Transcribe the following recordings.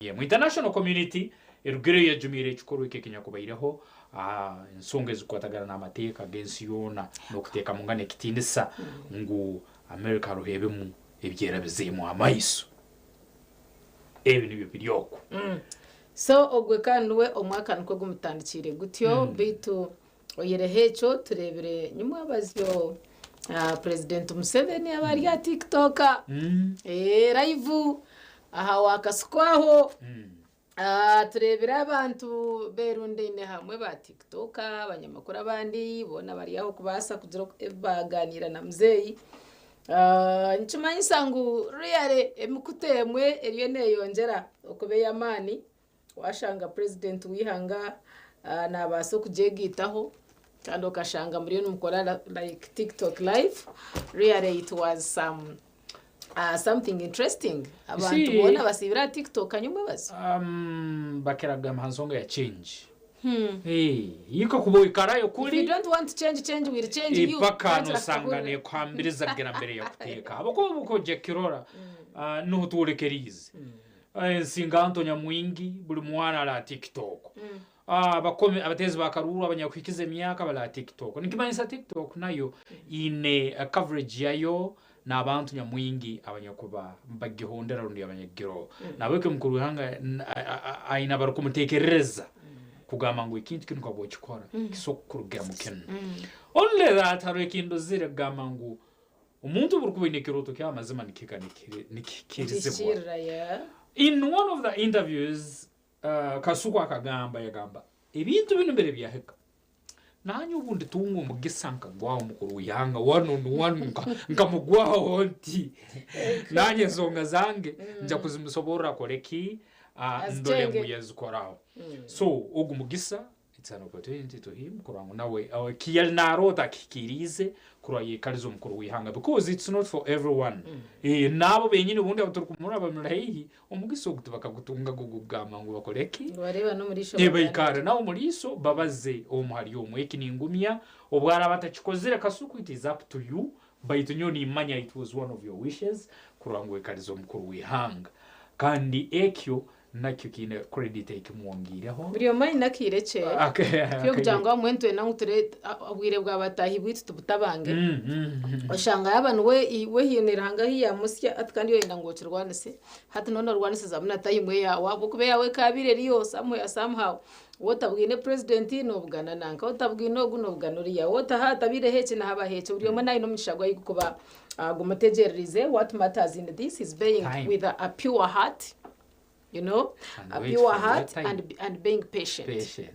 Emu international community erugireyo yajumiire ekikorwa eki ekinyakubaireho aha nsonga ezikukwatagana n'amateeka g'ensi yoona n'okuteekamungana ekitiinisa ngu America haroho ebimu ebyerabizeemu amaiso. Ebi nibyo biri okwo. So ogwe ka niwe omwaka nikwo gumutandikiire gutyo beitu oihireho ekyo tureebire nyimwabazyo Purezidenti Museveni aba ari aha TikTok live aha wakasuku aho tureebire abantu berundaine hamwe ba TikTok abanyamakuru abandi boona bari aho kubaasa kugira ebi baaganiira na muzeeyi. Nikimanyisa ngu really emikutu emwe eriyo neeyongyera okuba ey'amaani. Waashanga purezidenti w'eihanga naabaasa okugyegaitaho kandi okashanga muriyo nimukora like TikTok live, really it was some something interesting. Abantu boona basiibire aha TikTok nyomwebazo. Bakira kugamba aha nsonga ya change. Itwe kuba oikarayo kuri. If you don't want change, change will change you. Mpaka nosanga nekuhambiriza kugera mbere yakuteeka. Habwokuba obu okujya kukirora nuho twolekeriize. Ensinganto nyamwingi buri mwana ari aha TikTok. Abakomi abateezi ba karuuru abanyakuhikize emyaka bari aha TikTok. Nikimanyisa TikTok nayo eine coverage yayo n'abantu nyamwingi abanyakuba nibagihondera rundi abanyakugirora. Nahabweki omukuru w'eihanga aine abarikumuteekerereza kugamba ngu ekintu kinu kakuba okikora kisobola kukurugiramu kinu. Only that hariho ekindozire kugamba ngu Omuntu obu orikuba oine ekirooto kyawe amazima nikihika nikihikiirizibwa. In one of the interviews Kasuku akagamba yagamba ebintu binu mbere byahika nanye obu nditunga omugisa nkagwaho mukuru w'ihanga one on one nkamugwaho nti nanye ensonga zange nja kuzimusoborra akore ki ndole ngu yazikoraho. So ogu mugisa It's an opportunity to him kurora ngu nawe eki yali naroota akihikiriize kurora yekaliza omukuru w'ihanga because it's not for everyone. Eh, n'abo benyini obundi abu turikumurora bamuri haihi omugisa ogu tibakagutungaga ogw'okugamba ngu bakore ki? Ngu bareebane omu riisho Eh, baganire. baikarre nawe omu riiso babaze omu hari omu. Eki ningumya obu araaba atakikozire Kasuku it is up to you baitu nyowe nimmanya it was one of your wishes kurora ngu wekaliza omukuru w'ihanga kandi ekyo Nakyo kiine credit ei kimwongiireho. Buri omwe aine akaire kye Kyokugira ngu abamwe nitwenda ngu ture obwire bwa bataahi bwaitu tubutabange. Oshanga yaaba niwe we haine Ruhanga ahu yaamusya hati kandi oyenda ngu okirwanise. Hati nooba noorwanisizamu na tayimu eyaawe ahabw'okuba eyaawe ekaabaire eriyo somewhere somehow. Waaba otabwine purezidenti noobugana nanka, waaba otabwine ogu noobugana oriya, waaba haatabaireho eki nihabaho eki. Buri omwe naine omugisha gwe ahu arikuba gumutegyerereize. What matters in this is being with a pure heart. you know And a wait pure for your heart time. and, and being patient, Patient.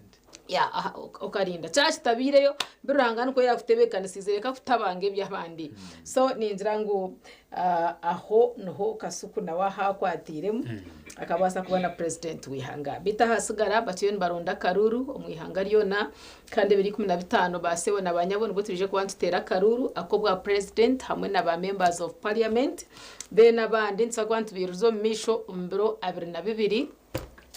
Yeah, aha, okarinda kyaba kitabaireyo mbi Ruhanga nikwo yakutebeekanisiize reka kutabanga eby'abandi so ningira ngu ah, aho niho Kasuku nawe ahu akwatiiremu akabaasa kuba na purezidenti w'eihanga beitu ahasigara bakiriyo nibaronda akaruuru omu ihanga ryona kandi ebiro 15 ba sebo na ba nyabo nibwo twije kuba nituteera akaruuru ak'obwa purezidenti hamwe na ba members of parliament Then abandi nitubaasa kuba nitubairiza omu maisho omu biro 22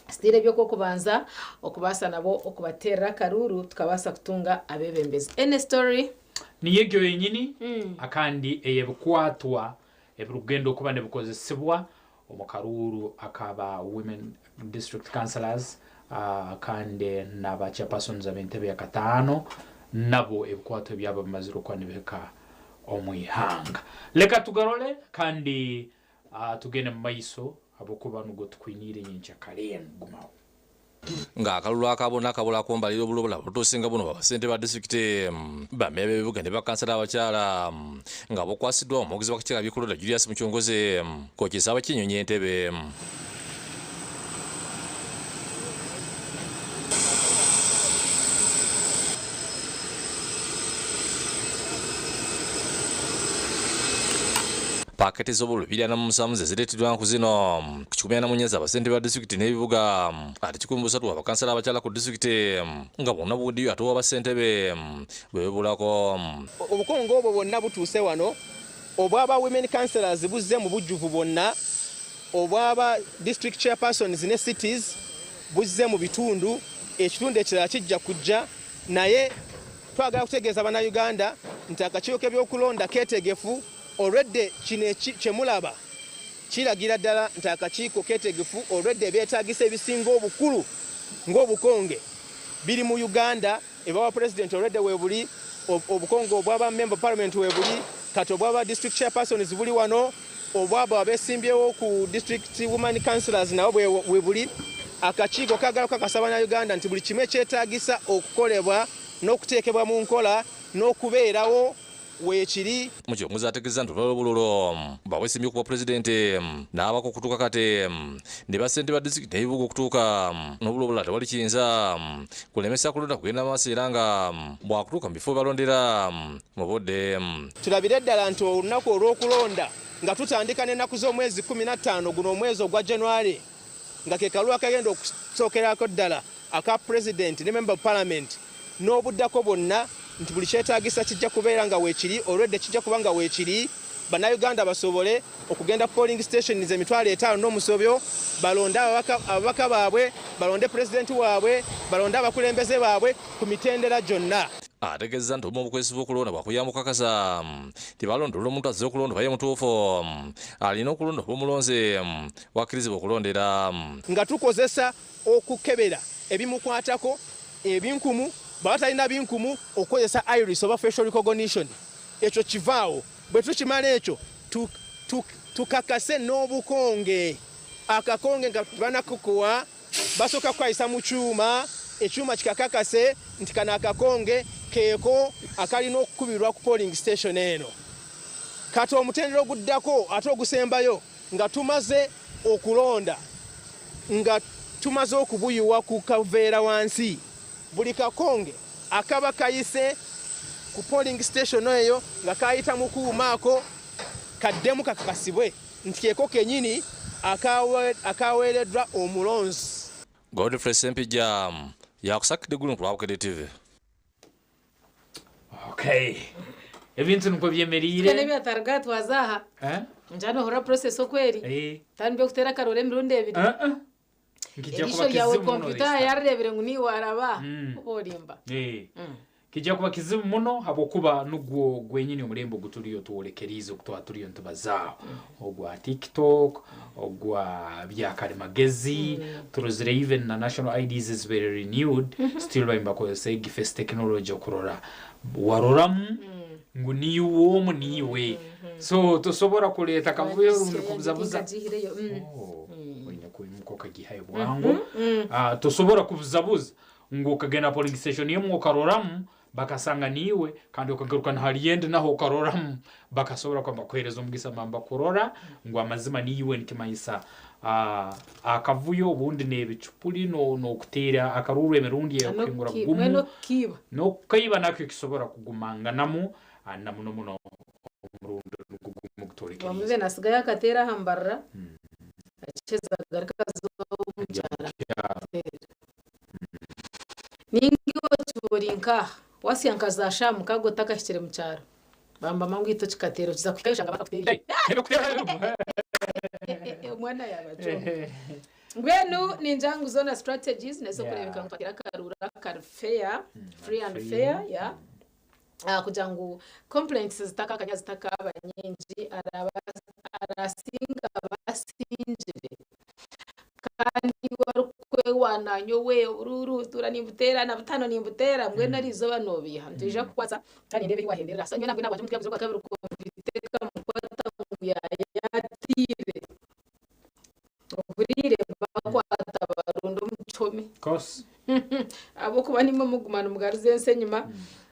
still eby'okw'okubanza okubaasa nabo okubateerera akaruuru tukabaasa kutunga abeebembezi. Any story? Niyo egyo yenyini akandi ey'ebikwatwa ebirikugenda okuba nibikozesibwa omu karuuru aka ba Women District Councillors kandi na ba Chairpersons ab'entebe ya kataano nabo ebikwatwa ebyabo bimazire okuba nibihika omu ihanga. Leka tugarole kandi tugende mu maiso habwokuba nugwo tukwiniire nyenkyakara enu. Gumaho. Nga akalulu aka bonna kabulako mbalirira obulobula butuusinga buno bwa bassentebe ba disitulikiti, bammeeya b'ebibuga ne bakansala abakyala nga bukwasiddwa omwogezi w'akakiiko k'ebyokulonda Julius Mucunguzi ku kisaawe ky'ennyonyi e Entebbe. Paketi z'obululu 247 ze zireeteddwa ku zino ku 144 za bassentebe ba disitulikiti n'ebibuga ate 130 wa bakansala abakyala ku disitulikiti nga bwonna buweddeyo ate owa bassentebe bwe bubulako. Obukonge obwo bwonna butuuse wano, obwa ba women councillors buzze mu bujjuvu bwonna, obwa ba district chairpersons ne cities buzze mu bitundu, ekitundu ekirala kijja kujja naye twagala kutegeeza Bannayuganda nti akakiiko k'ebyokulonda keetegefu. Already kino kyemulaba Kiragira ddala nti akakiiko keetegefu olwedda ebyetaagisa ebisinga obukulu ng'obukonge biri mu Uganda, ebwa pulezidenti olwedda weebuli, obukonge obwaba member of parliament weebuli, kati obwaba district chairpersons buli wano, obwabo abeesimbyewo ku district woman councillors nabo weebuli. Akakiiko kaagala kukakasa Bannayuganda nti buli kimu ekyetaagisa okukolebwa n'okuteekebwa mu nkola n'okubeerawo weekiri. Mukyongozi ategeeza nti olwala obululu baweesimbye okuba pulezidenti n'abako okutuuka kati ne bassentebe ba disitulikiti n'ebibuga okutuuka n'obululu obulala tewali kiyinza kulemesa kulonda kugenda maaso era nga bwakutuuka mu bifo balondera mu budde. Tulabire ddala nti olunaku olw'okulonda nga tutandika n'ennaku z'omwezi 15 guno omwezi ogwa January, nga ke kalulu akagenda okusookerako ddala aka pulezidenti ne member of parliament n'obuddako bwonna, nti buli kyetaagisa kijja kubeera nga weekiri, olwedde kijja kuba nga weekiri, Bannayuganda basobole okugenda polling stations 5,000 n'omusobyo, balonde ababaka baabwe, balonde pulezidenti waabwe, balonde abakulembeze baabwe ku mitendera gyonna. Ategeeza nti obumu obukozesa bw'okulonda bwakuyamba okukakasa tebalondoola omuntu azze okulonda oba ye mutuufu alina okulonda oba omulonzi wakkirizibwa okulondera. Nga tukozesa okukebera ebimukwatako, ebinkumu, bw'aba talina binkumu okukozesa iris oba facial recognition, ekyo kivaawo. Bwe tukimala ekyo tukakase n'obukonge, akakonge nga banakukuwa basooka kukayisa mu kyuma, ekyuma kikakakase nti kano akakonge keeko akalina okukubirwa ku polling station eno. Kati omutendera oguddako ate ogusembayo nga tumaze okulonda, nga tumaze okubuyiwa ku kaveera wansi, buli kakonge akaba kayise ku polling station eyo nga kayita mu kuuma ako kaddemu kakakasibwe nti keeko kennyini akaweereddwa omulonzi. Godfrey Ssempijja yakusakidde guno ku lwa Bukedde TV. Okay, ebintu nikwo byemeriire. Twine ebyatariga twaza aha. Eh? Njana ohurira process okweri. Tandi byokutera akarora emirundi ebiri. Nkijja Eriisho kuba ryawe kizibu muno kompyuta this time. yareebire ngu niiwe waraba oba orimba. Kijja kuba kizibu muno habwokuba nugwo gwenyini omulembe ogu turiyo twolekeriize okutwaba turiyo nitubazaaho, ogwa TikTok, ogwa byakarimagezi. Turozire even na national IDs zibaire renewed, still bari nibakozesa egi face technology okurora waroramu ngu niiwe omu niiwe. So tosobora kureeta akavuyo rundi kubuzabuza. Nkagihireyo. Oh, oine kwimuka okagihayo bwangu. Tosobora kubuzabuza ngu okagenda polling station emwe okaroramu bakasanga niiwe, kandi okagaruka na hali endi naho okaroramu bakasobora kuba bakuheereza omugisa mamba kurora ngu amazima niiwe. Nikimanyisa akavuyo obundi n'ebicupuri n'okuteera akaruru emirundi ekuhingura gumu. N'okukiiba. N'okukaiba nakyo kisobora kugumanganamu, na muno muno omurundi gugumu gutwolekeriize. Wamuze nasigayo akateera aha mbarira akiheza agaruka aza omu kyaro akateera. Ninga okiburi nkaha wasya nka za shaaha 6 otakahikire mu kyaro, bamba mangu ito kikateera okiza kuhikayo oshanga bakakuteerire. Omwana yabacoma. Mbwenu ningira ngu zoona strategies nez'okureebeka ngu twateera akaruru akari fair, free and Free. fair, yeah. Kugira ngu complaints zitakakanya zitakaba nyingi, arasinga basingire. Kandi warikwewana nyowe obururu ntuura nimbuteera na butaano nimbuteera, mbwenu eriizooba noobiiha nitwija kukwatsa kandi ndeebe ebi wahenderera. So nyowe nabwe nabwangye omuntu yabuze ogwakabiri kompyuta ekamukwata ngu yayatiire. Ohuriire bakwata barunda omu kihome. Course. Ahabw'okuba nimwe muguma nimugaruza ensi enyima,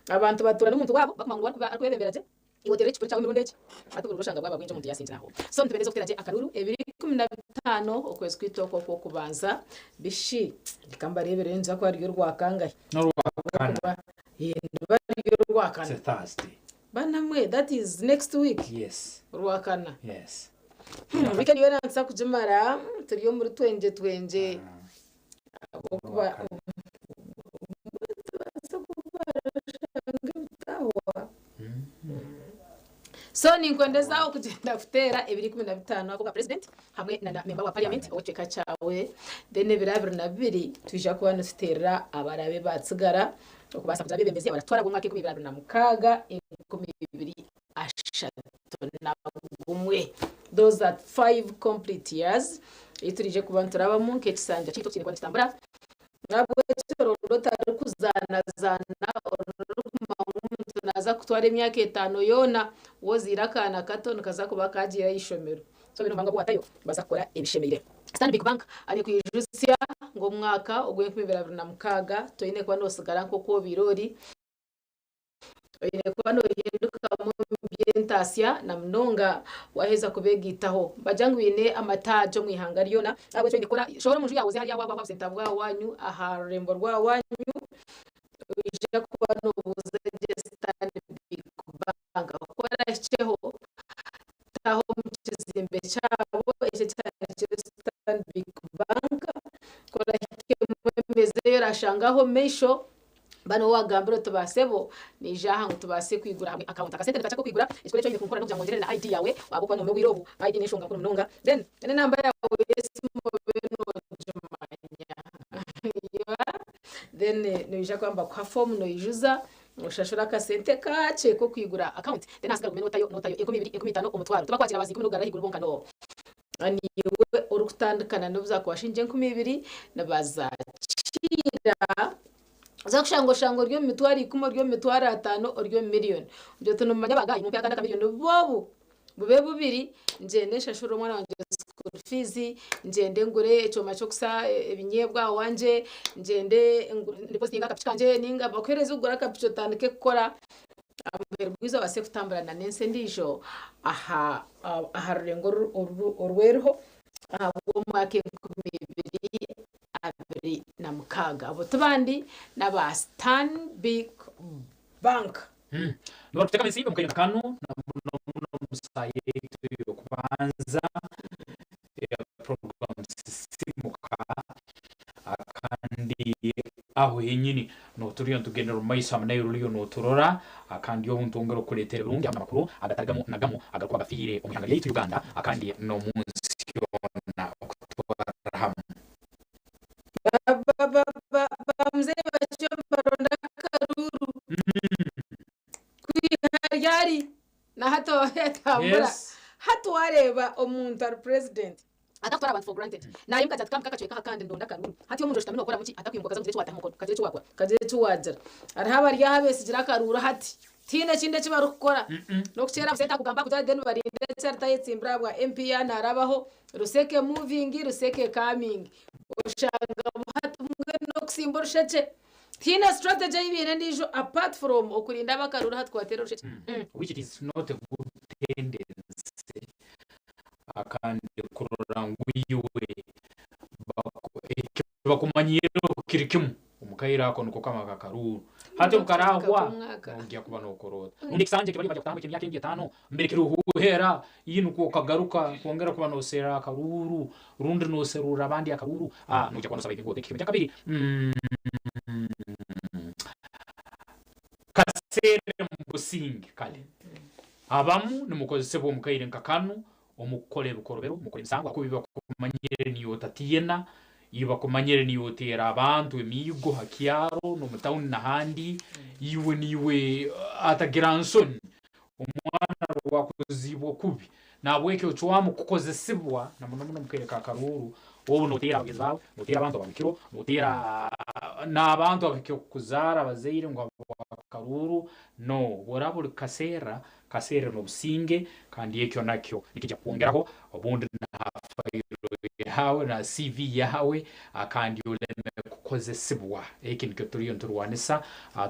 abantu batuura n'omuntu waabo bakumanya ngu arikuba arikwebembera gye, iwe oteera ekipuri kyawe emirundi egi, hati obururu oshanga bwaba bwingi omuntu yasingira aho. So nitubeereza okuteera gye akaruru ebiri 15 okwezi kwaitu okwo okw'okubanza. Bishi reka mbareebere nza kuba ruri orwakangahi. N'orwakana. Kuba, niba ruri orwakana. It's a Thursday. Banamwe, that is next week. Yes. Orwakana. Yes. Weekend yoona nituza kugimara turi omuri twengye twengye. Ahabw'okuba tubaasa kubarashanga ebitahwa. So ninkwendeza okugyenda kuteera ebiri 15 ak'obwa president hamwe na member wa parliament ow'ekicweka kyawe, then ebiro 22 twija kuba nituteerera abarabe batsigara okubaasa kugira abebembezi abaratwara ab'omwaka 2026, 2030. 31. Those are 5 complete years ei turiije kuba niturabamu nk'ekisanja kyaitu kiine kuba nikitambura. Nahabwekyo ronda otarikuzaanazaana, ronda orikumanya ngu omuntu naaza kutwara emyaka etaano yoona, waaba ozaire akaana kato nikaza kuba kaagiire aha ishomero. So obe nomanya ngu abu waatayo nibaza kukora ebishemeire. Stanbic Bank nekwijutsya ngu omwaka ogw'enkumi ibiri abiri na mukaaga toine kuba nosigara nk'oku obaire ori. Oine kuba noohindukamu omu by'entaasya na munonga waaheza kubeegaitaho. Nibagira ngu baine amataagi omu ihanga ryona. Ahabw'ekyo oine kukora, shohora omu nju yaawe oze hariya aha busenta bw'ahawaanyu, aha rurembo rw'ahawaanyu, noija kuba noobuuza gye Stanbic Bank. Ku oraahikyeho, taaha omu kizimbe kyabo eki ekihandiikirweho Stanbic Bank. Ku oraahikemu emeeza ei oraashangaho omu maisho, Ba niwe waagambira oti, Baasebo, naija aha ngu tubaase kwigura hamwe akawunti. Akasente nikakye ak'okwigura. Ekikuru eki oine kunkora n'okugira ngu ongyere na ID yaawe ahabw'okuba noomanya obwire obu ID n'enshonga nkuru munonga. Then n'enamba yaawe y'esimu obe noogimanya. Then noija kuba nibakuha foomu noijuza, oshashure akasente kakye k'okwigura akawunti. Then ahasigara ogume nootayo, nootayo 2000, 5000, omutwaro. Tibakwakira baaza ikumi n'okugarura ahaiguru bonka no. Niiwe orikutandika na n'obu zaakuba shiringi 2000 nibazakiira. Oza kushanga oshanga ori omu mitwaro ikumi, ori omu mitwaro ataano, ori omu miriyoni. Ogira oti nomanya bagayi mumpe akandi akamiriyoni bube obu, bube bubiri ngyende nshashurire omwana wangye school fees, ngyende ngure ekyoma ky'okusa ebinyeebwa owangye, ngyende ndepositinge akapiki kangye ninga bakuheereze kugura akapiki otandike kukora aha muheru gw'eizooba obaase kutambura n'ensi endiijo aha aha rurengo oru eriho ahabw'omwaka 2026. Abo ti bandi n'aba Stanbic Bank. Nibarikuteekamu ensimbi omu kaire nka kanu na muno muno omu saaha yaitu ey'okubanza eya puroguraamu Sisiimuka kandi aho henyini noho turiyo nitugendera omu maiso hamu naiwe ruriyo noturora kandi obu nitwongera okukureetera ebirungi hamu n'amakuru agatari gamu na gamu agarikuba gafiire omu ihanga ryaitu Uganda kandi n'omu nsi yoona okutwarira hamu. Bamuzeeyi bakyo nibaronda akaruru kwiha ryari na hati oyatambura hati wareeba omuntu ari president atakutwara abantu for granted nayimuka agira ati kampe akacweka aha kandi ndonde akaruru hati omuntu oshutami nokoramu ki atakwimuka okaza kugira eki wataho omukono okagira eki wakora okagira eki wagira hariho abari aha abesigire akaruru hati tihaine ekindi eki barikukora n'okukyera busente akugamba akugira then barinde eki aritayetsimbira ahabwa MP yaanarabaho ruseke moving ruseke coming Oshanga hati mbwenu n'okusimba orushekye. Tihaine strategy ei baine endiijo apart from okurinda ab'akaruru hati kubateera orushekye. Which it is not a good tendency kandi kurora ngu iwe eki bakumanyiireho kiri kimu omu kaire ako niko kamwe ak'akaruuru. Hati obu karaahwa noija kuba nookora ota? Rundi ekisanja eki bariyo nibaija kutahamu eky'emyaka endi etaano mbere kirihuheera Ii nukwo okagaruka kwongera kuba noserra akaruuru rundi noserurra abandi akaruuru, noija kuba nosaba ebintu ekicweka kyakabiri kaserre omu businge. Kale abamu nimukozesebwa omu kaire nka kanu omu kukora ebikorobero, mukora emisango ahakuba ebibakumanyire niiwe otatiina, ebibakumanyire niiwe oteera abantu emiigo ha kyaro n'omu tawuni n'ahandi, iwe niiwe atagira nsoni. Omwana rwakuziibwa kubi, nahabweki ocwamu kukozesibwa na muno muno omu kaire k'akaruuru, obu noteera bagenzi baawe, noteera abantu abahikirwe, noteera n'abantu abahikire kukuzaara abazaire ngu habw'akaruuru, no. Obu oraaba ori kukaserra, kaserre n'obusinge kandi ekyo nakyo nikiija kukwongeraho obundi na ha fayiro yaawe, na ha CV yaawe kandi oleme kukozesibwa. Eki nikyo turiyo niturwanisa,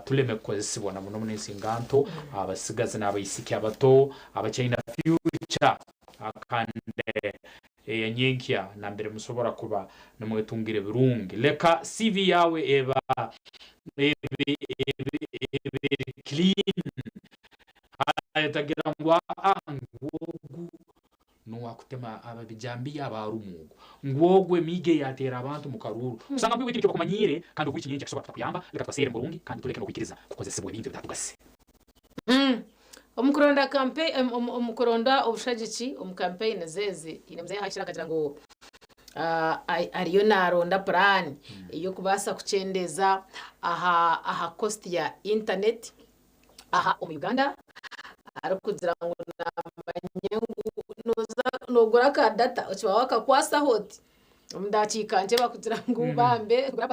tuleme kukozesibwa na muno muno ensinganto, abasigazi n'abaisiki abato abakyaine future kandi eya nyenkya nambere musobora kuba nimwetungira ebirungi. Leka CV yaawe eba ebe ebe ebe eri clean, etagira ngu aa ngu ogu N'owakutema ababijambiya abarumu ogu, ngu ogu emiigo ei ateera abantu mu karuuru. Kusanga ngu iwe eki nikyo bakumanyiire, kandi obu eki nyenkya kisobora kutakuyamba, leka tukaseere mu burungi kandi tuleke n'okwikiriza kukozesibwa ebintu ebitatugase. Omu kuronda kampe omu kuronda obushagiki omu campaigns ezi, haine muzeeyi ahakire akagira ngu ariyo naaronda puraani ey'okubaasa kukyendeeza aha aha cost ya internet aha omu Uganda. Arikugira ngu naamanya ngu nooza noogura ka data okiba waakakwasaho oti omu dakiika nkye bakugira ngu bambe gura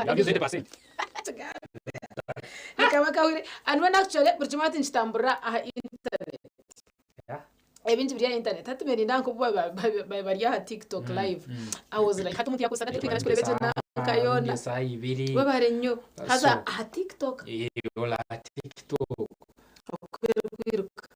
Nikaba kahwire and when actually buri kimwe hati nikitamburira aha internet. Ebingi biri aha internet. Hati niinda nk'obu bari aha TikTok live. I was like hati omuntu yakozesa data kwikara akikureeba egyo nanka yoona. Esaaha ibiri. Webare nnyo. Haza aha TikTok. Ora aha TikTok. Oku erikwiruka.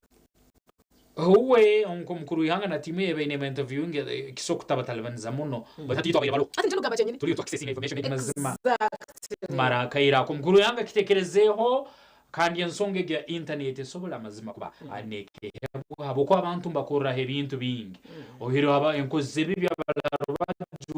Uwe nk'omukuru w'ihanga na tiimu ye baine interviewing kiso kutabatalibaniza muno. But hati itwe abaire bariho. Hati nikyo ndikugamba kyenyini. Turiyo tu-accessinga information egi mazima. Exactly. Mara akaire ako omukuru w'ihanga akitekerezeeho kandi ensonga egi ya internet esobola amazima kuba neekehebwa ahabw'okuba abantu nibakoreraho ebintu bingi. Oihireho aba enkozi z'ebibi abararubaju,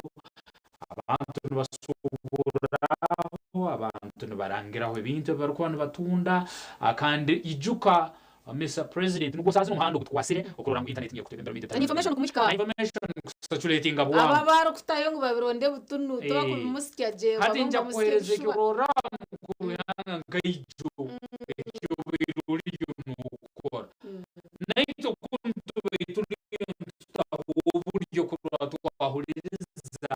abantu nibasuuburaho, abantu nibarangiraho ebintu ebi barikuba nibatunda kandi ijuka Mister President nugwo osazire omuhanda ogutukwasire okurora ngu internet niyekutwebembera omu bintu And information kumuhika. Na information kusaturatinga Aba bwangu. abarikutayo ngu babironde butunu tibakubimusya gye Hati bamwe nja nibamusya kukuhereza ebishuba. ekyokurorraho mukuru w'ihanga nkaijo ekyobaire oriyo nokora. Naitwe kunu tubaire turiyo nitutaho oburyo kurora twahuririza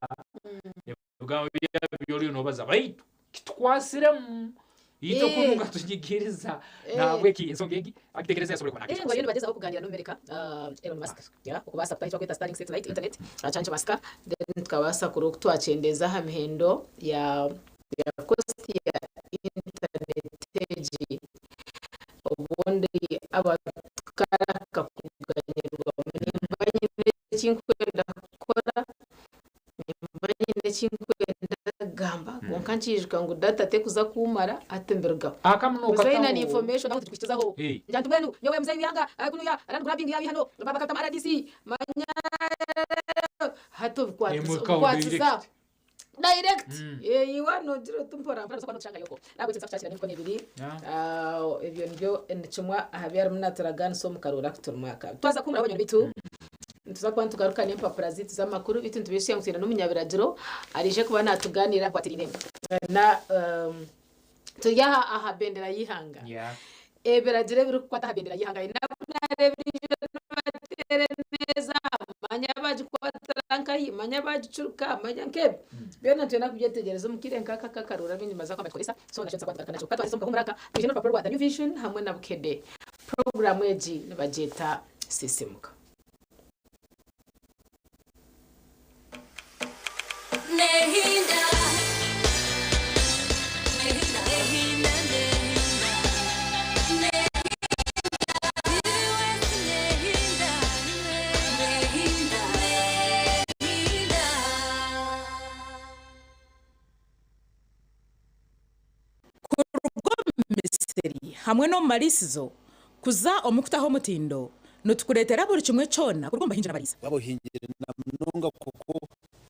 ebigambo byawe ebi oriyo nobaza baitu kitukwasiremu itwe Eh. kunu katunyigiriza Eh. nahabweki ensonga egi agitekereza yasobole kuba Eh, ngo bariyo nibagyezaho kuganira n'Omumerika ah, Elon Musk yeah, okubaasa kutaho eki barikweta Starlink satellite internet ah, kyangi Musk then tukabaasa kureba oku twakyendeeza aha mihendo ya ya cost ya internet egi obundi abakaraka kuganyirwamu nimba nyine eki nkwenda kukora nimba nyine eki nkwenda kugamba kwonka nkiijuka ngu data tekuza kumara hati mbirugaho. Akamu Muzeeyi na nokataho. information aho tukukizaho. Eh. Nja mbwenu nyowe muzeeyi w'ihanga kunuya land grabbing yabi hano babakata RDC manya hati obikwatisa Emuka obikwatisa direct. direct. Iwa nogira oti mpora mpora soka nokushanga yoko. Nabwo nza kukyakira n'emikono ebiri. Ebyo nibyo ni kimwe aha bi arimu naturaganisa omu karuura aku turimu aka. Twaza kuhumura banywani baitu. Nituza kuba nitugaruka n'empapura zaitu z'amakuru beitu nitubeesiga ngu twine n'omunyabiragiro araije kuba naatugaaniira akwatiraine na turi aha aha bendera y'eihanga. Ebiragiro ebirikukwata aha bendera y'eihanga haine abu naareebire ijo nibateera emeeza manya baagikwatira nkahi manya baagicurika manya nk'ebyo. Byona nitwenda kubyetegyereza omu kaire nk'aka ak'akaruura abaingi nibaza kuba nibakikoresa so nakyo nituza kuba nitugaruka nakyo. Ka twaheza omu kahuumuro aka twije n'orupapura rwa The New Vision hamwe na Bukedde. Puroguraamu egi nibagyeta Sisimuka. Kuruga omu misiri hamwe n'omu mariisizo kuza omu kutaho omutindo, nitukureetera buri kimwe kyona kuruga omu bahingi n'abariisa. Waaba ohingire na munonga koko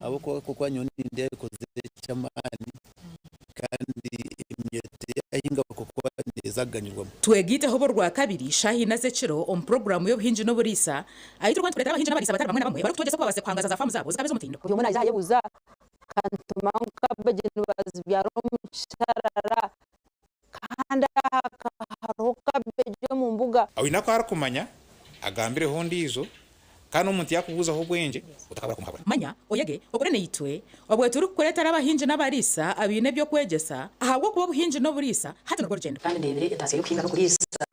ahabw'okuba koko nyowe nindeeba ekozire eky'amaani kandi emyeto yaahinga koko neeza kuganyirwamu. Twegaiteho Orwakabiri shaaha ina z'ekiro omu puroguraamu y'obuhingi n'oburiisa ahu turikuba nitukureetera abahingi n'abariisa batari bamwe na bamwe barikutwegyesa oku babaasize kuhangaza za faamu zaabo zikaba ez'omutindo. Buri omwe naija ayebuuza kantuma ngu cabbage nibazibyara omu kisharara kandi aha hariho cabbage omu mbuga. Oine aku arikumanya agambireho ondiijo, kandi omuntu yaakubuuzaho obwengye otakabura kumuhabura. Manya, oyege, okore naitwe, obwe turikukureetera abahingi n'abariisa abaine eby'okwegyesa, ahabw'okuba obuhingi n'oburiisa hati nirwo rugyendo. Kandi ndeebire entaasya y'okuhinga n'okuriisa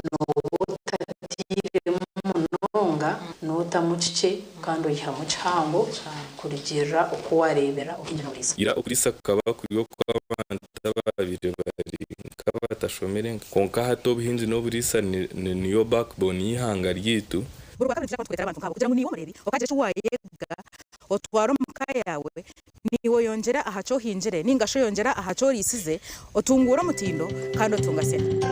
nooba otatairemu munonga, nootamu kikye kandi oihamu kihango kurugiirira oku waareebera obuhingi n'oburiisa. Ira okuriisa kukaba kuri okw'abantu abaabaire bari nk'abatashomire kwonka hati obuhingi n'oburiisa niyo backbone y'eihanga ryaitu. Buri Rwakabiri nitwija kuba nitukureetera abantu nk'abo kugira ngu naiwe omureebi okagira eki waayega otware omu ka yaawe, naiwe oyongyere aha ki ohingire nainga shi oyongyere aha ki oriisize, otunguure omutindo kandi otunga sente.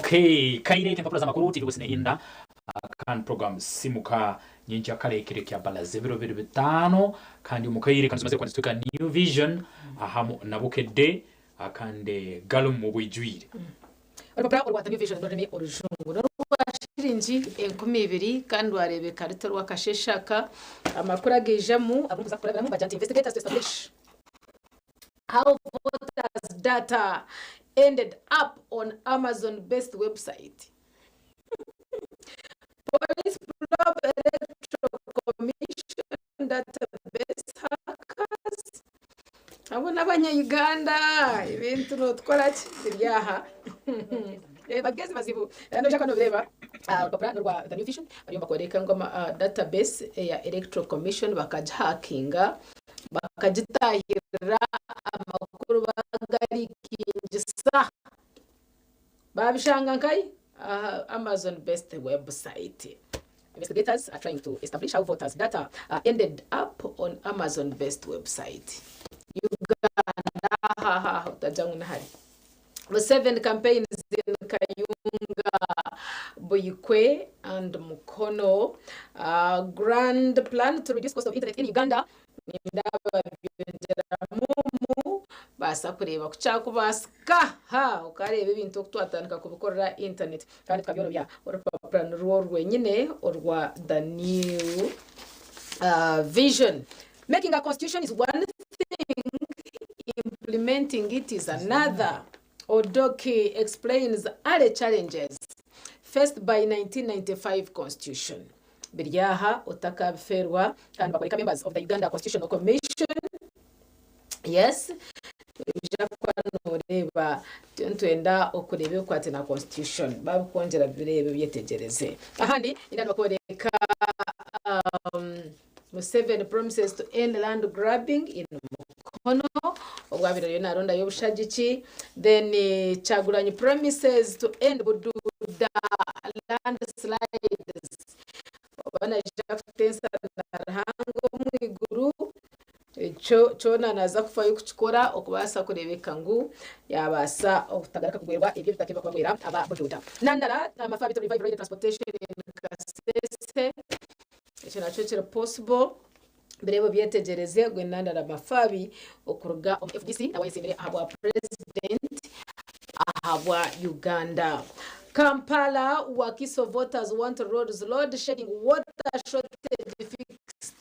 Okay, kaire empapura z'amakuru tiri gusinehinda kandi program simuka nyinji akarekere kya balaze ebiro biri 5 kandi omukaire kandi zimaze kwandika New Vision ahamu na Bukedde akande galum mu bwijwire. Orupapura orwa The New Vision rurimi orujungu rwa shiringi 2000 kandi warebeka ruto rwakasheshaka amakuru ageijamu abakuza kurabiramu bagira nti investigators to establish how voters data ended up on Amazon based website. Police probe Electoral Commission database hackers. Abo n'abanya-Uganda ebintu notukora ki biri aha bagezi bazibu noja kano bireba urupapuro n'urwa The New Vision bariyo bakwereka ngu database ya Electoral Commission bakagihakinga bakagitahirira amakuru bagarikingisa babishanga nkai Amazon based website. Investigators are trying to establish how voters data ended up on Amazon based website. Uganda ha utaja ngu nahari. Museveni campaigns in Kayunga, Buikwe and Mukono. Grand plan to reduce cost of internet in Uganda. Nindaba byongyeramu baasa kureeba kukyakubasika ha ukareba ebintu okutwatandika kubikorera internet kandi tukabyorobya. Orupapura nirwo rwenyine orwa The New Vision. Making a constitution is one thing, implementing it is another. Odoki explains other challenges faced by 1995 constitution. Biryaha otakabiferwa kandi bakoreka members of the Uganda Constitutional Commission. Yes, noreba twenda okureba okwate na constitution babikwongera birebe byetegereze. Ahandi ina bakoreka Museveni promises to end land grabbing in Mukono obwabiro yo naronda y'obushagiki. Then Kyagulanyi promises to end Bududa landslides obanaija kutensa na Ruhanga omwiguru ekyo kyona naza kufayo kukikora okubaasa kurebeka ngu yabaasa okutagaruka kugwerwa ebyo bitakeba kubagwera aba Bududa. Nandala amafabi to revive rail transportation in Kasese ekyo nakyo kiri possible birebo byetegereze gwe Nandala Mafabi okuruga omu FDC nawe yesiimire ahabwa president ahabwa Uganda. Kampala Wakiso voters want roads load shedding water shortage fixed.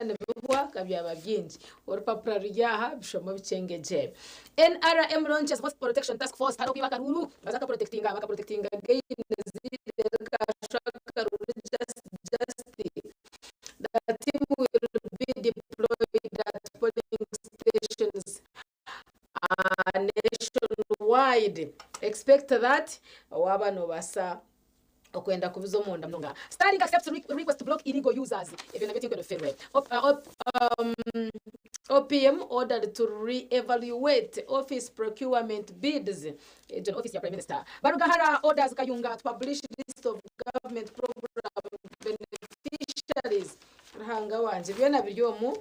Nibihwa kabyaba byingi orupapura ruryaha bishomo bichengeje. NRM launches host protection task force haro kwiba karuru bazaka protectinga baka protectinga gains just the team will be deployed at polling stations nationwide. Expect that waba nobasa okwenda kubiza omunda munonga. Starlink accepts request to block illegal users. Ebyo nabyo tinkwenda ferwe. OPM ordered to re-evaluate office procurement bids. John office ya Prime Minister. Barugahara orders Kayunga to publish list of government program beneficiaries. Ruhanga wanje byona biri omu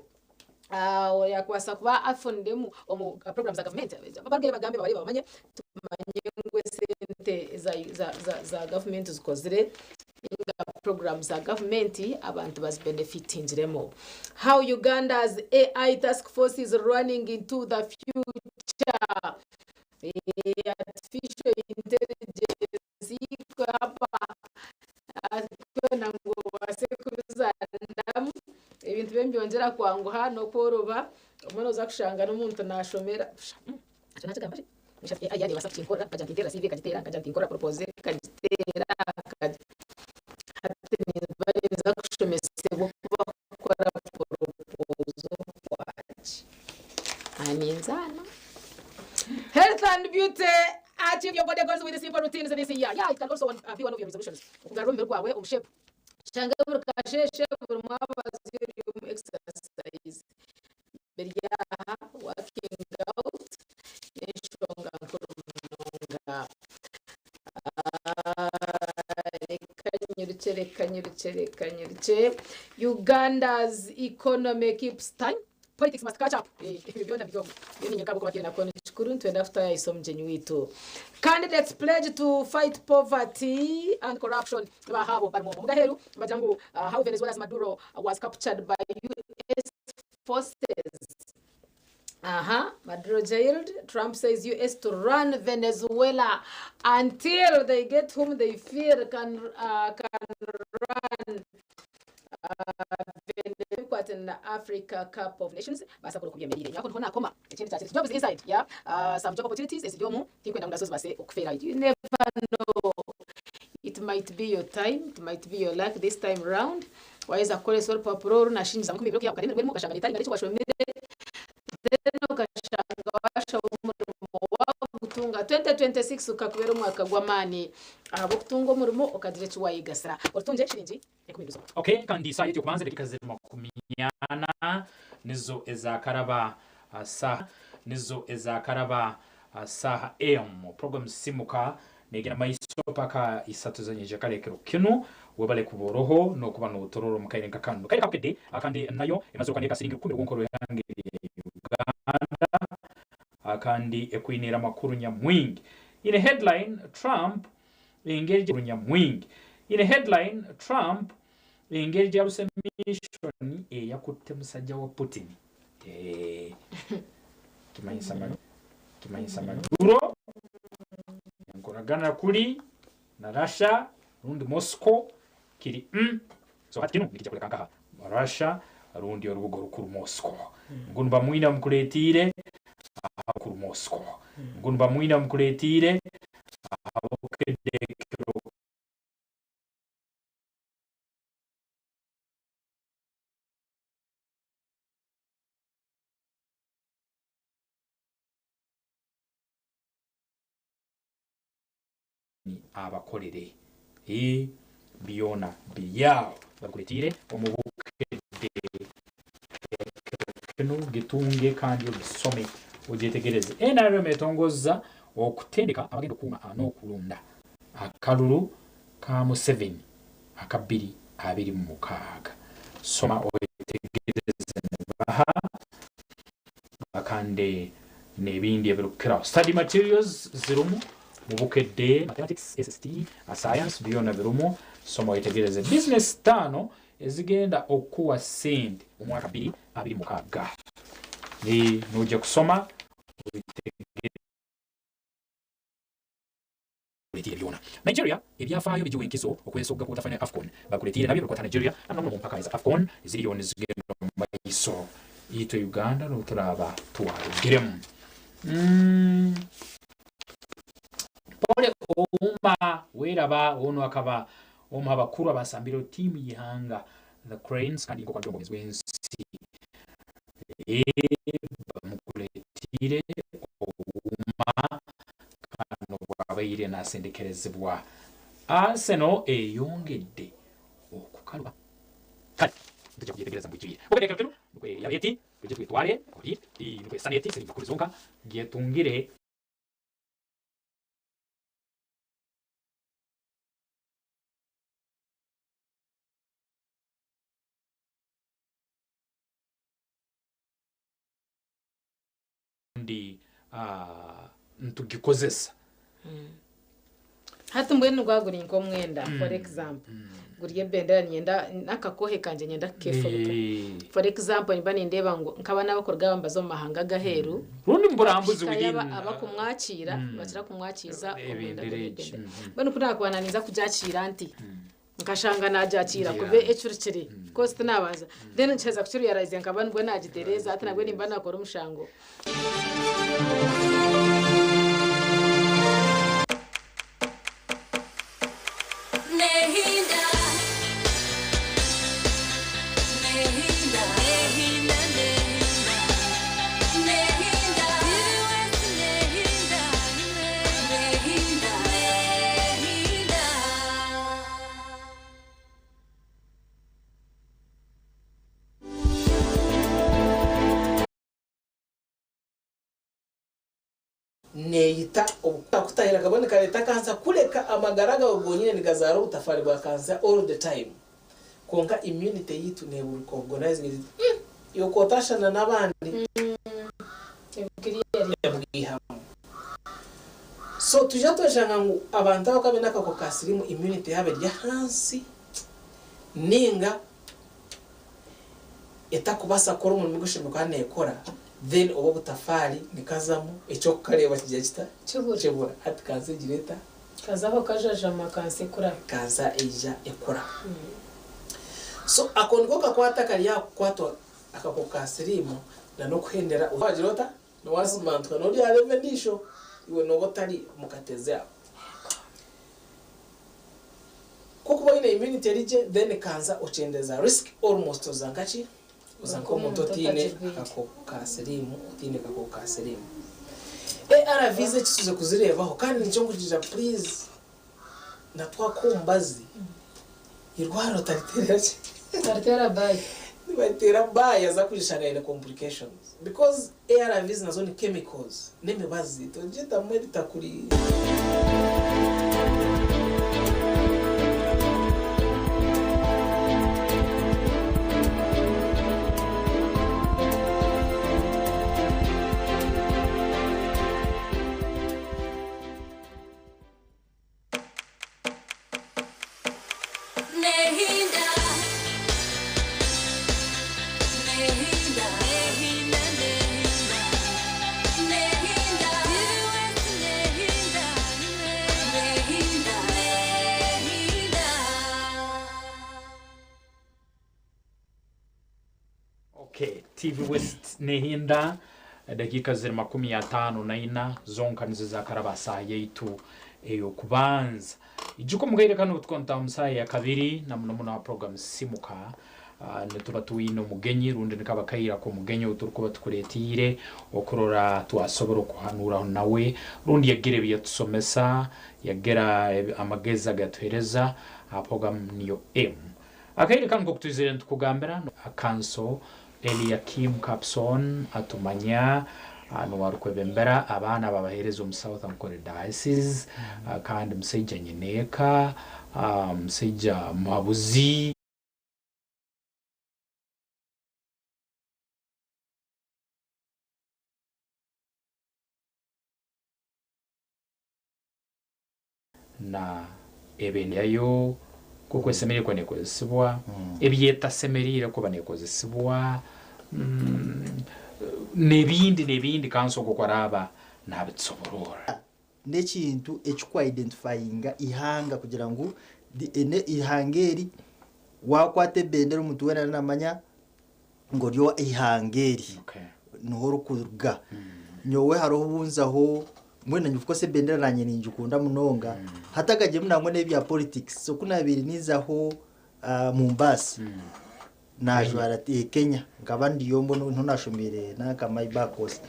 yakwasa kuba afundemu omu program za government. Babarugere bagambe bari bamanye tumanye ngwe sente za government zikozire inga program za government abantu bazibenefitingiremo. How Uganda's AI task force is running into the future. Artificial intelligence hapa ngu base kubizandamu ebintu byongera kwanguha no kworoba omwana oza kushanga n'omuntu nashomera AI basa kukinkora kaja nkitera CV kagitera kaja nkinkora propose kagitera hati nibaza kushomesebwa kuba kukora proposal kwaki aninzana. Health and beauty, achieve your body goals with simple routines this year. Yeah, it can also be one of your resolutions. Okugarura omubiri gwawe omu shape. Shanga buri kasheshe buri mwabazi ori exercise. Biryaha working out n'enshonga nkuru munonga. Reka nyirukye. Uganda's economy keeps time. Politics must catch up. Ebyo byona byo. Byo ni nyakabo kubakira nako. kikuru nitwenda kutayayisa omugyenyi waitu. Candidates pledge to fight poverty and corruption. Bahabo barimu omugaheru bagira ngu how Venezuela's Maduro was captured by US forces. Aha, Maduro jailed. Trump says US to run Venezuela until they get whom they fear can run Venezuela Africa Cup of Nations. Basa kulo kubyemerire. Nyako ntona koma. Ekindi kyakiri. Jobs inside, yeah. Some job opportunities eziri omu tinkwenda ngu nazo zibase okufeera. You never know. It might be your time, it might be your luck this time round. Wayeza kukoresa orupapuro oru nashingiza 20 ukaremera ukashanga nitari ngari washomire then ukashanga washaba omurimo wagutunga 2026 ukakubera omwaka gw'amaani ahabw'okutunga omurimo okagira eki wayegasira orutunge shiringi 10. Okay, kandi isaha y'okubanza dakika ziri 40 nizo ezakaraba saha nizo ezakaraba saha m program simuka negera maiso paka isatu zenyeje karekero kinu webale kuboroho no kuba no tororo mukaire nka kanu kaire kapede akandi nayo emaze kwandika siringi 10 rwonkoro yange Uganda akandi ekwinira makuru nyamwingi. In a headline Trump engeri nyamwingi. In a headline Trump engeri gyaluse mission eyakutte musajja wa Putin. Kimanyisa Maduro enkoragana kuli na Russia rundi Moscow kiri so hati kinu nikijja kuleka nkaha Russia rundi orubuga orukuru Moscow ngu bamwina mukuleetiire kuru Moscow ngu bamwina mukuleetiire abukedekero abakolere byona byawo bakuletire omubukedde kino gitunge kandi ogisome ogyetegereze. NRM etongoza okutendeka abagenda okukuuma n'okulonda akalulu ka Museveni aka 2026. Soma oyetegereze baha akande n'ebindi ebirukukiraho. Study materials zirumu mubukedde mathematics, SST, science byona birumu. Soma oyetegereze. Business 5 ezigenda okuwa sente mu mwaka 2026. Ni nujja kusoma obitegere byona. Nigeria ebyafaayo bigiwa enkizo okwesogga ku butafanya AFCON. Bakuleetire nabyo bikwata Nigeria namwe mu mpaka za AFCON eziriyo nizigenda mu maiso. Itwe Uganda n'oturaba twarugiremu. Pole Ouma weraba ono akaba omu abakuru abasambire tiimu y'ihanga the Cranes kandi nko kwandongo wensi bamukuletire Ouma kano bwabaire nasendekerezebwa Arsenal eyongedde okukaluba. Kale tujja kubyetegereza mbwijwire okedekero kinu nukwe yabeti tujje twitwale ori nukwe saneti siri kurizonka gyetungire ndi ntugikozesa. Hati mbwenu gwaguri nk'omwenda for example guri ebendera nyenda nakakohe kanje nyenda kefuruka for example nimba nindeba ngo nkaba n'abakorwa bambaza mu mahanga gaheru rundi mburambuzi within abakumwakira bakira kumwakiza omwenda gw'ebendera mbwenu kunakubana ninza kujakira nti nkashanga najakira kube ecurikiri cause tinabanza then ncheza kuchiruyarize nkaba nibwo nagitereza ati nabwo nimba nakora omushango. Nehinda, nehinda, nehinda, nehinda, nehinda, nehinda, nehinda. Neyita okutahira kabone kareta kansa kuleka amagara gawe gonyine nigazara ubutafari bwa kansa all the time. Konka immunity yitu ne organizing yokotashana nabandi. Ebwihamu. So twija tweshanga ngu abantu abakuba baine akakooko ka siriimu immunity yaabo eri ahansi ninga etakubaasa kukora omurimo ogu eshemereire kuba neekora then obwo obutafaari nikazamu eky'okukareeba kigira kita? Kibura. Hati kansa egira eta? Kazaho kajajama kansa ekura. Kansa eija ekura. So ako niko kakwate akari aha kukwatwa akakooko ka siriimu na n'okuhendera wagira ota? Niwasimantuka n'oryareeba endiijo iwe nooba otari omu katezi ako. Ku okuba oine immunity eri gye then kansa okyendeza risk almost oza nkaki? Oza nk'omuntu otaine akakooko ka siriimu otaine kakooko ka siriimu. ARVs eki tuze kuzireebaho kandi nikyo nkugira please na twakuha omubazi eirwariro otariteera ki? Otariteera baayi. Nibariteera baayi aza kugishanga aine complications because ARVs nazo ni chemicals n'emibazi togyetamu ebitakuri. Nehinda, nehinda, nehinda, nehinda, nehinda, nehinda, nehinda. Okay, TV West nehinda dakiika ziri 54 zonka nizo zakaraba saaha yaitu ey'okubanza. Ijuka omukaire kanu tukonta omu saaha ya kabiri na muno muno aha program Simuka nituba twine omugenyi rundi nikaba kaire ak'omugenyi ou turikuba tukureetiire okurora twasobora okuhanuuraho nawe rundi yagira ebi yatusomesa yagira amagezi agatuhereza aha program niyo emu. Akaire kanu nk'oku twizire nitukugambira Kanso Eliakim Kapson atumanya niwe arikwebembera abaana ababaheereza omu South Ankole Diocese kandi musaija nyineeka, musaija muhabuzi. Na ebendayo nk'oku esemereire kuba neekozesibwa, ebi etasemereire kuba neekozesibwa, n'ebindi n'ebindi kanso nk'oku araaba naabitusobororra. N'ekintu ekikwa-identifyinga eihanga kugira ngu eihanga eri waakwata ebendera omuntu weena naamanya ngu ori ow'eihanga eri niho orikuruga. Nyowe hariho obu nzaho mbwenu naanye of course ebendera naanye ningikunda munonga hati akagyemu nangwa n'ebya politics so ku naabaire ninzaho Mombasa naajwara Kenya nkaba ndiyo mbwenu niho naashomeire nanka my bar course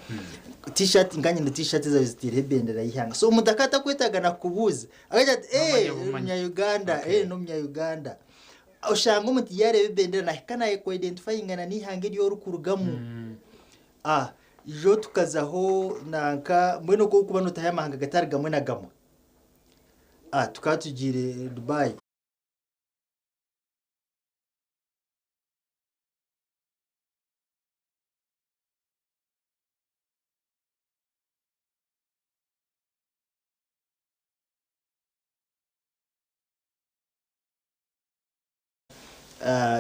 t-shirt nkaba nyine t-shirt ezaabaire zitaireho ebendera y'eihanga so omuntu akaba atakwetaaga na kukubuuza akagira ati Noomanya bumanya. Omunya-Uganda n'omunya-Uganda. Oshanga omuntu yareeba ebendera nahika nayeku identifyinga na n'eihanga eri orikurugamu. Ah, ijo tukazaho nanka mbwenu oku orikuba notaho amahanga gatari gamwe na gamwe. Ah, tukaba tugiire Dubai.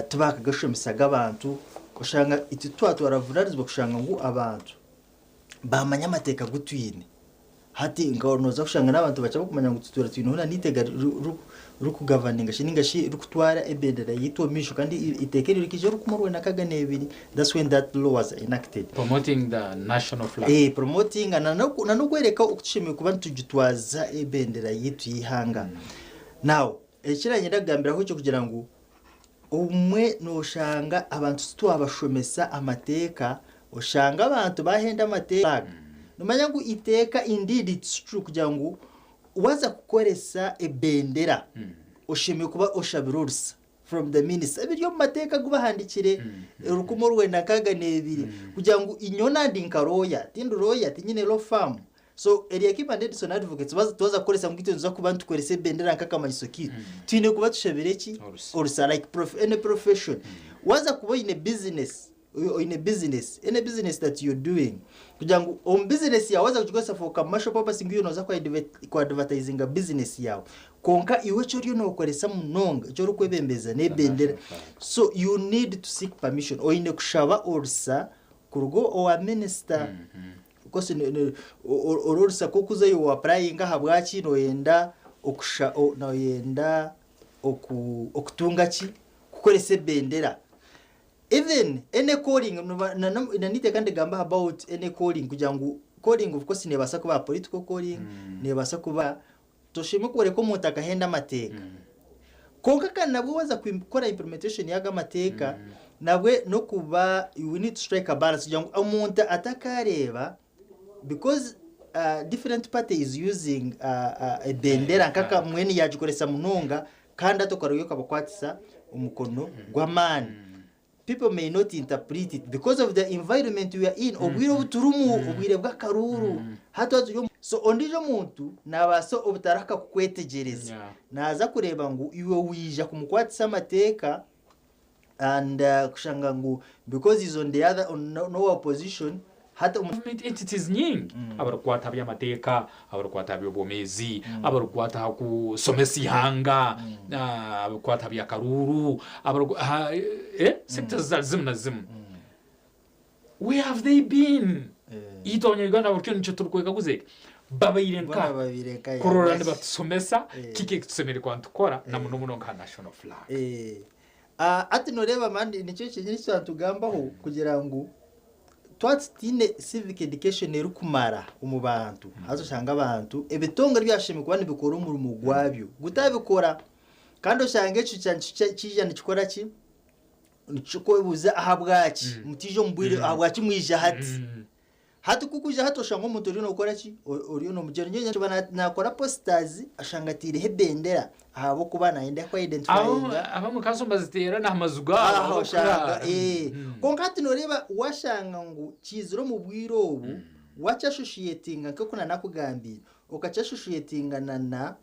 Tibakagashomesaga abantu oshanga itwe twatwara buvunaanizibwa kushanga ngu abantu baamanya amateeka agu twine. Hati nka nooza kushanga n'abantu bakye barikumanya ngu tutuura twineho n'eiteeka ririkugavaninga shi nainga shi ririkutwara ebendera yaitu omu maisho kandi eiteeka eryo rikaija 1962 that's when that law was enacted. Promoting the national flag. Promoting na n'okworeka oku tushemereire kuba nitugitwaza ebendera yaitu y'eihanga. Now Eki nanyenda kugambiraho ekyo kugira ngu obumwe noshanga abantu titwabashomesa amateeka oshanga abantu bahenda amateeka nomanya ngu iteeka indeed it's true kugira ngu waza kukoresa ebendera oshemereire kuba oshabire orusa from the minister ebiri omu mateeka agu bahandikire 1962 kugira ngu nyowe nandi nka lawyer tindi lawyer tinyine law firm So Eliakim and Edison Advocates baza twaza kukoresa ngu itwe nituza kuba nitukoresa ebendera nk'akamanyiso kaitu, twine kuba tushabire ki? Orusa. Like prof any profession. Waza kuba oine business, Oine business, any business that you're doing, kugira ngu omu business yaawe waza kugikozesa for commercial purpose ngu iwe nooza ku advertisinga business yaawe, kwonka iwe eki oriyo nookoresa munonga, eki orikwebembeza n'ebendera. So you need to seek permission, oine kushaba orusa kuruga owa minisita. Of course oru orusa k'okuzayo wa applyinga ahabwaki nooyenda okusha nooyenda okutunga ki? Kukoresa ebendera. Even any calling na n'eiteeka nirigamba about any calling kugira ngu calling of course neebaasa kuba political calling, neebaasa kuba toshemereire kworeka omuntu akahenda amateeka. Kwonka kandi nabwo waaza kukora implementation y'ago amateeka nabwe n'okuba we need to strike a balance kugira ngu omuntu atakaareeba because different party is using ebendera nkaka mbwenu yaagikoresa munonga kandi hati okarugayo okabakwatisa omukono gw'amaani. People may not interpret it because of the environment we are in, obwire obu turimu, obwire bw'akaruuru. Hati twaba turi omu so ondiijo omuntu naabaasa obutarahika kukwetegyereza. Naaza kureeba ngu iwe waija kumukwatisa amateeka and kushanga ngu because he's on the other on n'owa opposition hati omu Government entities nyingi abarikukwata aha by'amateeka, abarikukwata aha by'obwomeezi, abarikukwata aha kusomesa ihanga, abarikukwata aha by'akaruuru, abariku aha sectors zitari zimwe na zimwe. Where have they been? Itwe abanya-Uganda buri kiro nikyo turikwekaguza eki. Babaire Boona nkaha babaire nkaha, kurora lwaki? nibatusomesa kiki eki tushemereire kuba nitukora na muno muno nka national flag. Hati noreeba man nikyo kyenyini eki twaba nitugambaho kugira ngu twaba tutaine civic education erikumara omu bantu haza oshange abantu ebitongore ebyashemereire kuba nibikora omurimo gwabyo gutabikora kandi oshange ekyo kyaija nikikora ki? Nikikwebuuza ahabwaki mutaija omu bwire ahabwaki mwija hati? Hati ku orikuija hati oshanga omuntu oriyo nookora ki? Oriyo noomugyera. Nyowe nyowe naakora posters ashanga ataireho ebendera ahabw'okuba naayenda ku identifyinga. Abamwe kanso nibaziteera n'aha maju gaabo Aha oshanga ahu barikuraara. Kwonka hati nooreeba waashanga ngu kiizire omu bwire obu, waakyashoshiyetinga nk'oku naanakugambiire, okakyashoshiyetinga na na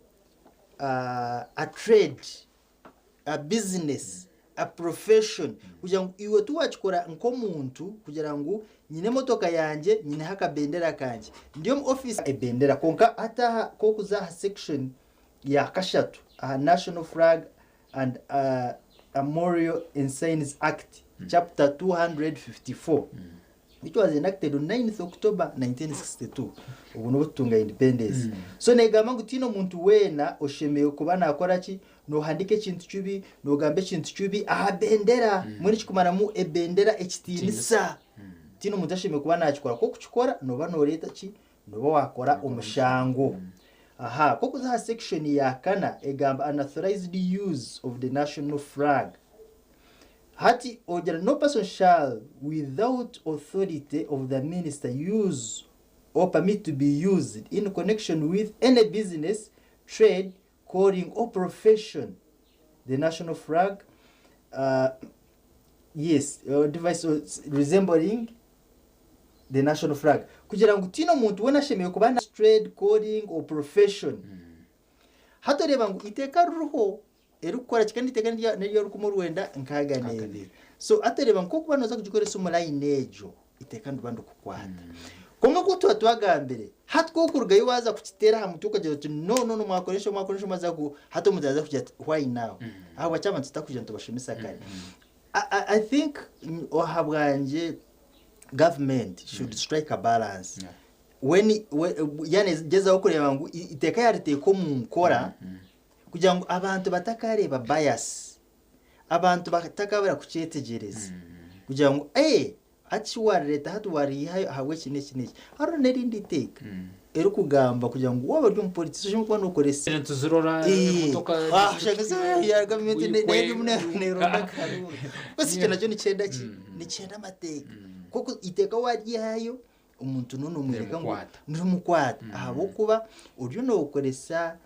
a trade, a business, a profession kugira ngu iwe tiwakikora nk'omuntu kugira ngu nyine emotoka yangye nyineho akabendera kangye ndi omu office ebendera kwonka hati aha ku orikuza aha section ya kashatu aha National Flag and Armorial Ensigns Act chapter 254 which was enacted on 9th October 1962 obu nibwo tutunga independence so negamba ngu tihaine omuntu weena oshemereire kuba nakora ki nohandiika ekintu kibi nogamba ekintu kibi aha bendera mbwenu ekikumaramu ebendera ekitiinisa tihaine omuntu ashemereire kuba nakikora ku okukikora noba noreeta ki noba wakora omushango aha ku okuza aha section ya kana egamba unauthorized use of the national flag Hati ogira no person shall without authority of the minister use or permit to be used in connection with any business, trade, calling or profession the national flag uh, yes or device resembling the national flag kugira ngu tihaine omuntu weena ashemereire kuba na trade, calling or profession. Hati oreeba ngu eiteeka ririho erikukora ki kandi eiteeka n'erya rukumi orwenda nkaaga n'ebiri. So hati oreeba ngu ku orikuba nooza kugikoresa omu layini egyo, eiteeka niriba nirikukwata. Kwonka nk'oku tuba twagambire, hati ku orikurugayo waaza kukiteera aha mutwe okagira oti no no no mwakora enshobe mwakora enshobe mwaza ku hati omuntu yaaza kugira ati why now? Ahabwaki abantu tutakwija nitubashomesa kare? I think ahabwangye government should strike a balance. When yaani gyezaho kureeba ngu eiteeka yaariteeka omu nkora kugira ngu abantu batakareeba bias, abantu batakabura kukyetegyereza kugira ngu ee hati shi warireeta hati wariihayo ahabw'eki n'eki n'eki. Hariho n'erindi iteeka erikugamba kugira ngu waaba ori omu politics oshemereire kuba nookoresa Nituzirora emotoka ya gavumenti neeronda akaruuru. Kwonka ekyo nakyo nikyenda ki? Nikyenda amateeka. Kwonka eiteeka waaryihayo omuntu n'onu nomworeka ngu nirimukwata ahabw'okuba oriyo nookoresa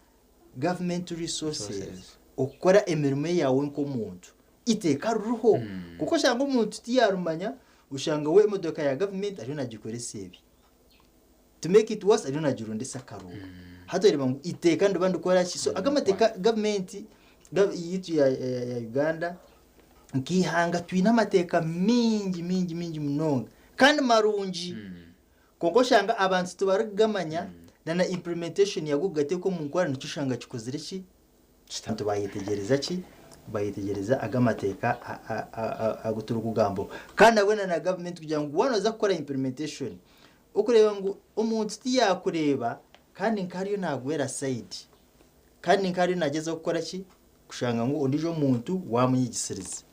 government resources okukora emirimo eyaawe nk'omuntu. Eiteeka ririho kwonka oshanga omuntu tiyaarimanya oshanga we emotoka ya government ariyo naagikoresa ebi. To make it worse ariyo naagirondesa akaruuru. Hati oreeba ngu eiteeka niriba nirikora ki? So aga amateeka government yiitu ya Uganda. Nk'eihanga twine amateeka maingi maingi maingi munonga kandi marungi kwonka oshanga abantu tibarikugamanya na na implementation yago kugateeka omu nkora nikyo oshanga kikozire ki? Abantu bayetegyereza ki? Bayetegyereza aga amateeka agu turikugambaho. Kandi nabwo na na gavumenti kugira ngu waaba nooza kukora implementation, okureeba ngu omuntu tiyakureeba kandi nk'ariyo naagwera sayidi kandi nk'ariyo naagyezaho kukora ki? Kushanga ngu ondiijo muntu waamunyigisiriza.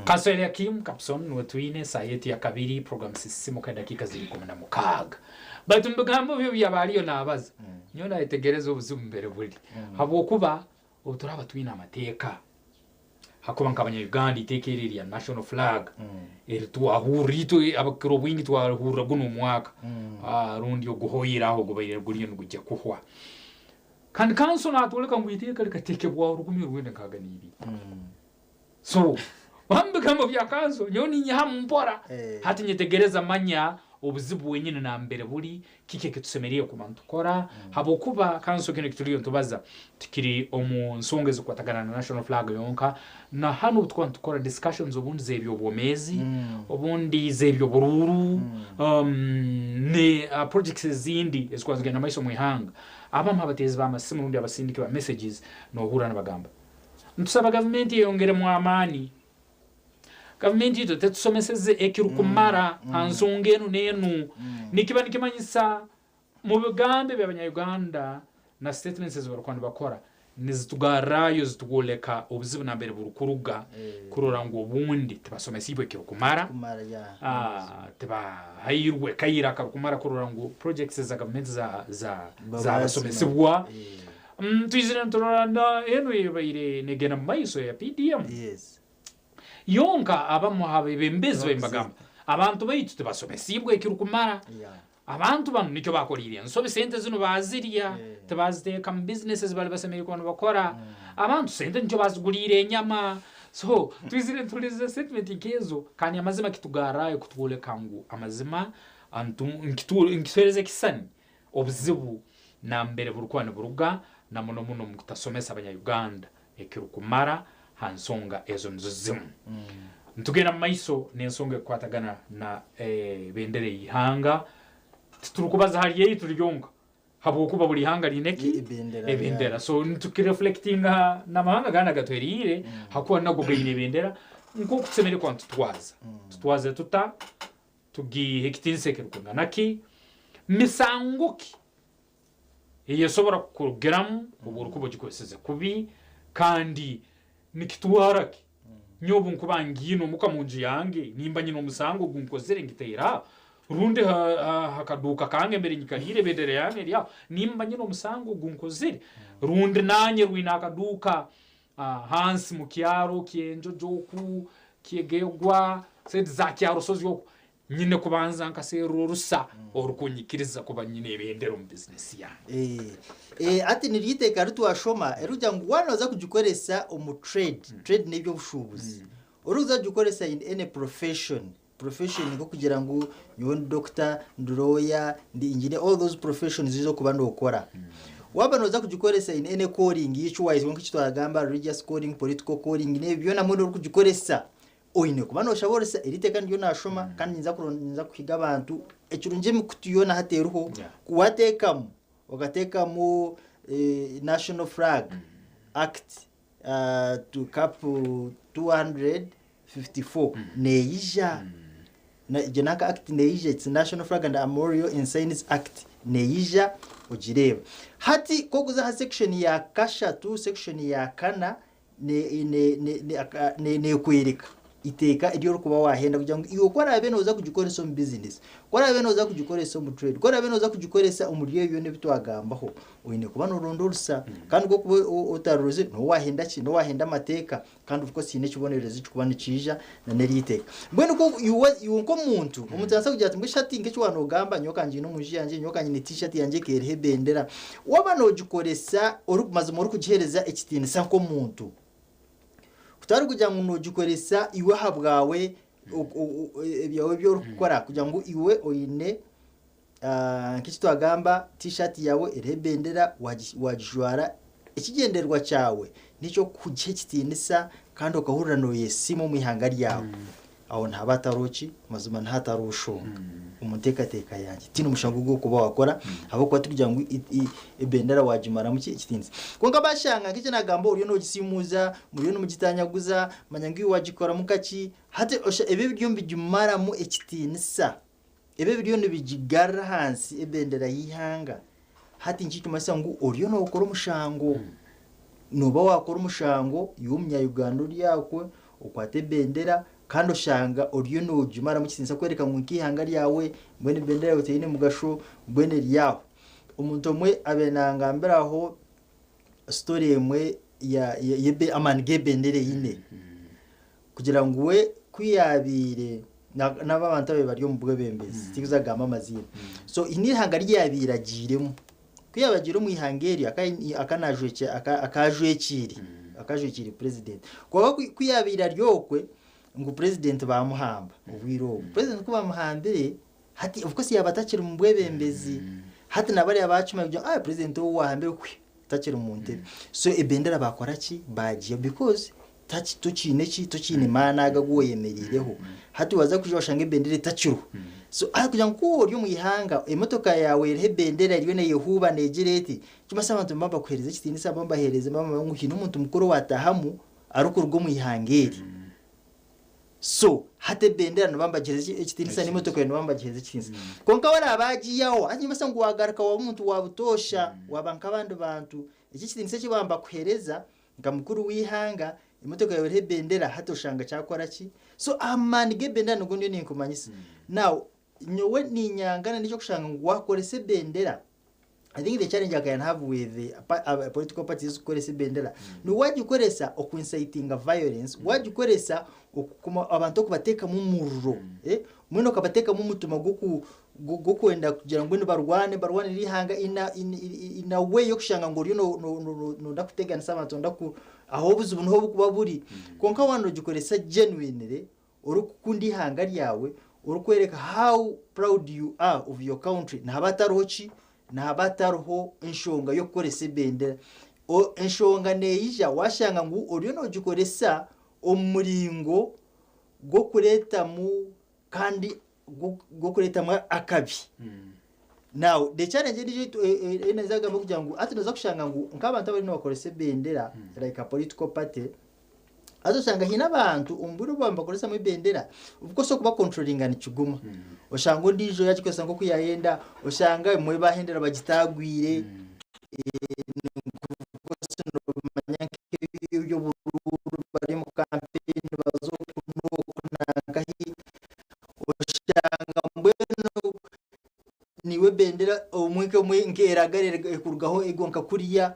Kanso Eliakim Kapson niwe twine esaaha yaitu ya kabiri program Sisimuka edakiika ziri 16. Baitu omu bigambo bye obu yaaba ariyo naabaza, nyowe naayetegereza obuzibu mbere buri. Habwokuba obu turaaba twine amateeka, hakuba nk'abanya-Uganda eiteeka eri erya National Flag eri twahurra itwe abakukira obwingi twahurra gunu omwaka rundi oguhoire aho ogubaire guriyo nigujya kuhwa. Kandi kanso naatworeka ngu eiteeka rikateekebwaho 1902. So, omu bigambo bya kanso, nyowe ninyihamu mpora. Hati nyetegereza manya obuzibu bwenyini nambere buri, kiki eki tusemeriire kuba nitukora, habwokuba kanso kinu eki turiyo nitubaza tikiri omu nsonga ezikukwatagana na national flag yonka, na hanu obu tukuba nitukora discussions obundi z'eby'obwomeezi, obundi z'eby'oburuuru, ne projects ezindi ezikuba nizigenda mumaiso omu ihanga, abamu ha bateezi b'amasimu rundi abasindiki ba messages nohurra nibagamba, Nitusaba gavumenti eyongeremu amaani. Gavumenti itwe tetusomeseze ekirukumara ha nsonga enu n'enu. Nikiba nikimanyisa mu bigambo eby'abanya-Uganda na statements ezi barukuba nibakora nizitugarrayo zitwoleka obuzibu nambere burukuruga kurora ngu obundi tibasomesiibwe ekirukumara, tibahairwe kaire akarukumara kurora ngu projects za gavumenti zabasomesibwa. Twizire niturora na enu ebaire negenda mu maiso eya PDM. Yonka abamu ha bebembezi baitu nibagamba abantu baitu tibasomesiibwe ekirukumara. Abantu banu nikyo bakoriire ensobi sente zinu bazirya tibaziteeka mu bizinesi ezi bali basemeriire kuba nibakora. Abantu sente nikyo baziguriire enyama. So twizire nituhuririza statement nk'ezo kandi amazima kitugarrayo kutwoleka ngu amazima nkituhereza ekisisani Obuzibu nambere burikuba niburuga na muno muno omu kutasomesa abanya-Uganda ekirukumara ha nsonga ezo nizo zimu. Nitugenda mu maiso n'ensonga ekukwatagana na ebendera ey'ihanga. Titurukubaza hali yaitu ryonka habwokuba buli ihanga riine ki? Ebendera. So nitukireflectinga n'amahanga agandi agatuheriire hakuba nago gaine ebendera nk'oku tusemeriire kuba nitutwaza. Tutwaze tuta? Tugiihe ekitiinisa ekirukwingana ki? Misango ki ey'esobora kukurugiramu obu orukuba ogikozeseze kubi? Kandi nikitwara ki nyowe obu nkuba ngiine omuka mu nju yange, nimba nyine omusango ogu nkozere ngitaire aho, rundi ha kaduuka kange mbere nyikaliire ebendera yange eri aho, nimba nyine omusango ogu nkozere, rundi nanye rwine akaduuka Hansi mu kyaro ky'Enjojo oku, Kyegegwa, saidi za Kyarusozi oku, nyine kubanza nkaserra orusa orukunyikiriza kuba nyine ebendera omu bizinesi yange. Hati niryo iteeka ritwashoma erikugira ngu waaba nooza kugikoresa omu trade, trade n'eby'obushuubuzi, orikuza kugikoresa in any profession, profession nk'okugira ngu nyowe ndi doctor, ndi lawyer, ndi engineer, all those professions ez'okuba nookora. Waaba nooza kugikoresa in any calling each wise nk'eki twagamba religious calling, political calling n'ebyo byona mbwenu orikugikoresa, oine kuba nooshaba orusa, eri iteeka niryo naashoma kandi ninza ninza kuhiga abantu, ekirungi emikutu yoona hati eriho, ku waateekamu, okateekamu national flag act to cap 254 neija egyo nanka act neija it's national flag and armorial ensigns act neija ogireeba hati ku okuza aha section ya kashatu section ya kana nekworeka iteeka eri orikuba wahenda kugira ngu iwe ku oraabe nooza kugikoresa omu bizinesi, ku oraabe nooza kugikoresa omu trade, ku oraabe nooza kugikoresa omuri ebyo byona ebi twagambaho, oine kuba nooronda orusa. Kandi ku orikuba otarurozire, nooba waahenda ki? Nooba waahenda amateeka kandi of course haine ekibonerezo ekirikuba nikiija n'eryo iteeka. Mbwenu ku iwe iwe nk'omuntu, omuntu naabaasa kugira ati mbwenu shi hati nk'eki waaba noogamba, nyowe ka ngiine omu nju yangye, nyowe ka nyine tiishaati yangye eka eriho ebendera. Waaba noogikoresa ori mazima orikugiheereza ekitiinisa nk'omuntu, Kutari kugira ngu nogikoresa iwe ahabwawe ebyawe ebi orikukora kugira ngu iwe oine nk'eki twagamba t-shirt yaawe eriho ebendera wagijwara ekigyendererwa kyawe N'eky'okugiha ekitiinisa kandi okahurira nooyesiima omu ihanga ryawe. Aho nihaba hatariho ki? Mazima nihatariho shonga omu nteekateeka yangye. Tihaine omushango ogu orikuba waakora ahabw'okuba tikugira ngu ebendera waagimaramu ki? Ekitiinisa. Kwonka baashanga nk'eki naagamba oriyo noogisiimuuza, muriyo nimugitanyaguza, manya ngu iwe waagikoramu kaki, hati ebi ebiriyo nibigimaramu ekitiinisa, ebi ebiriyo nibigigarura ahansi ebendera y'eihanga, hati nikikimanyisa ngu oriyo nookora omushango. Nooba waakora omushango, iwe omunya-Uganda ori akwe, okwata ebendera kandi oshanga oriyo noogimaramu ekitiinisa kworeka ngu nk'eihanga ryawe mbwenu ebendera yaawe teine mugasho, mbwenu eri aho. Omuntu omwe abaire nangambiraho story emwe ya y'amaani g'ebendera eine. Kugira ngu we ku yaabaire n'aba abantu ababaire bari omu bwebembezi, tikuza kugamba amaziina. So haine eihanga ri yaabaire agiiremu. Ku yaabaire agiire omu ihanga eryo akaba ajwekiire, akaba ajwekiire purezidenti. Kwonka ku yaabaire ari okwe, ngu purezidenti baamuhamba obwire obwo. Purezidenti ku baamuhambire, hati of course yaaba atakiri mu bwebembezi. Hati na bariya baakimanya kugira ngu purezidenti ou waahambire takiri mu ntebe. So ebendera baakora ki? Baagiihaho because tokiine ki? Tokiine maani ago agu oyemereireho. Hati waaza kwija washanga ebendera etakiriho. So aha kugira ngu ku ori omu ihanga emotoka yaawe eriho ebendera eriyo neeyehuuba neegira eti, nikimanyisa abantu nibaba nibakuheereza ekitiinisa, nibaba nibaheereza nibamanya ngu haine omuntu mukuru owaataahamu arikuruga omu ihanga eri. So hati ebendera nibaba nibagiheereza ekitiinisa n'emotoka yaawe nibaba nibagiheereza ekitiinisa. Kwonka waraba agiihaho, hati nikimanyisa ngu waagaruka waaba omuntu wa butoosha, waaba nk'abandi bantu, eki ekitiinisa eki baaba nibakuheereza Nka mukuru w'eihanga, emotoka yaawe eriho ebendera hati oshanga kyakora ki? So amaani g'ebendera nigo ndiyo ninkumanyisa. Now nyowe ninyangana n'eky'okushanga ngu wakoresa ebendera, I think the challenge I can have with the political parties ezikukoresa ebendera, ni wagikoresa oku incitinga violence, wagikoresa okukuma abantu okubateekamu omuriro, mbwenu okabateekamu omutima gw'oku gw'okwenda kugira ngu nibarwane barwanire eihanga in a, in, in a way y'okushanga ngu oriyo noyenda kuteganisa abantu noyenda ku aho obuzibu niho burikuba buri kwonka waaba nogikoresa genuinely orikukunda eihanga ryawe orikworeka how proud you are of your country nihaba hatariho ki nihaba hatariho enshonga y'okukoresa ebendera enshonga neija washanga ngu oriyo nogikoresa omu muringo gw'okureetamu kandi gw'okureetamu akabi. Now the challenge endiijo ei naija kugamba kugira ngu hati nooza kushanga ngu nk'abantu abariyo nibakoresa ebendera like a political party, haza oshanga haine abantu omu bwire obu baba nibakoresamu ebendera, of course okubakonturoringa nikiguma. Oshanga ondiijo yaagikoresa nk'oku yaayenda, oshanga ebimwe baahendera bagitaagwire, nomanya nk'eby'oburuuru bari omu kampeyini baza oku n'oku nankahi, oshanga mbwenu niiwe ebendera obumwe nk'emwe nk'eragara ekurugaho egwa nka kuriya,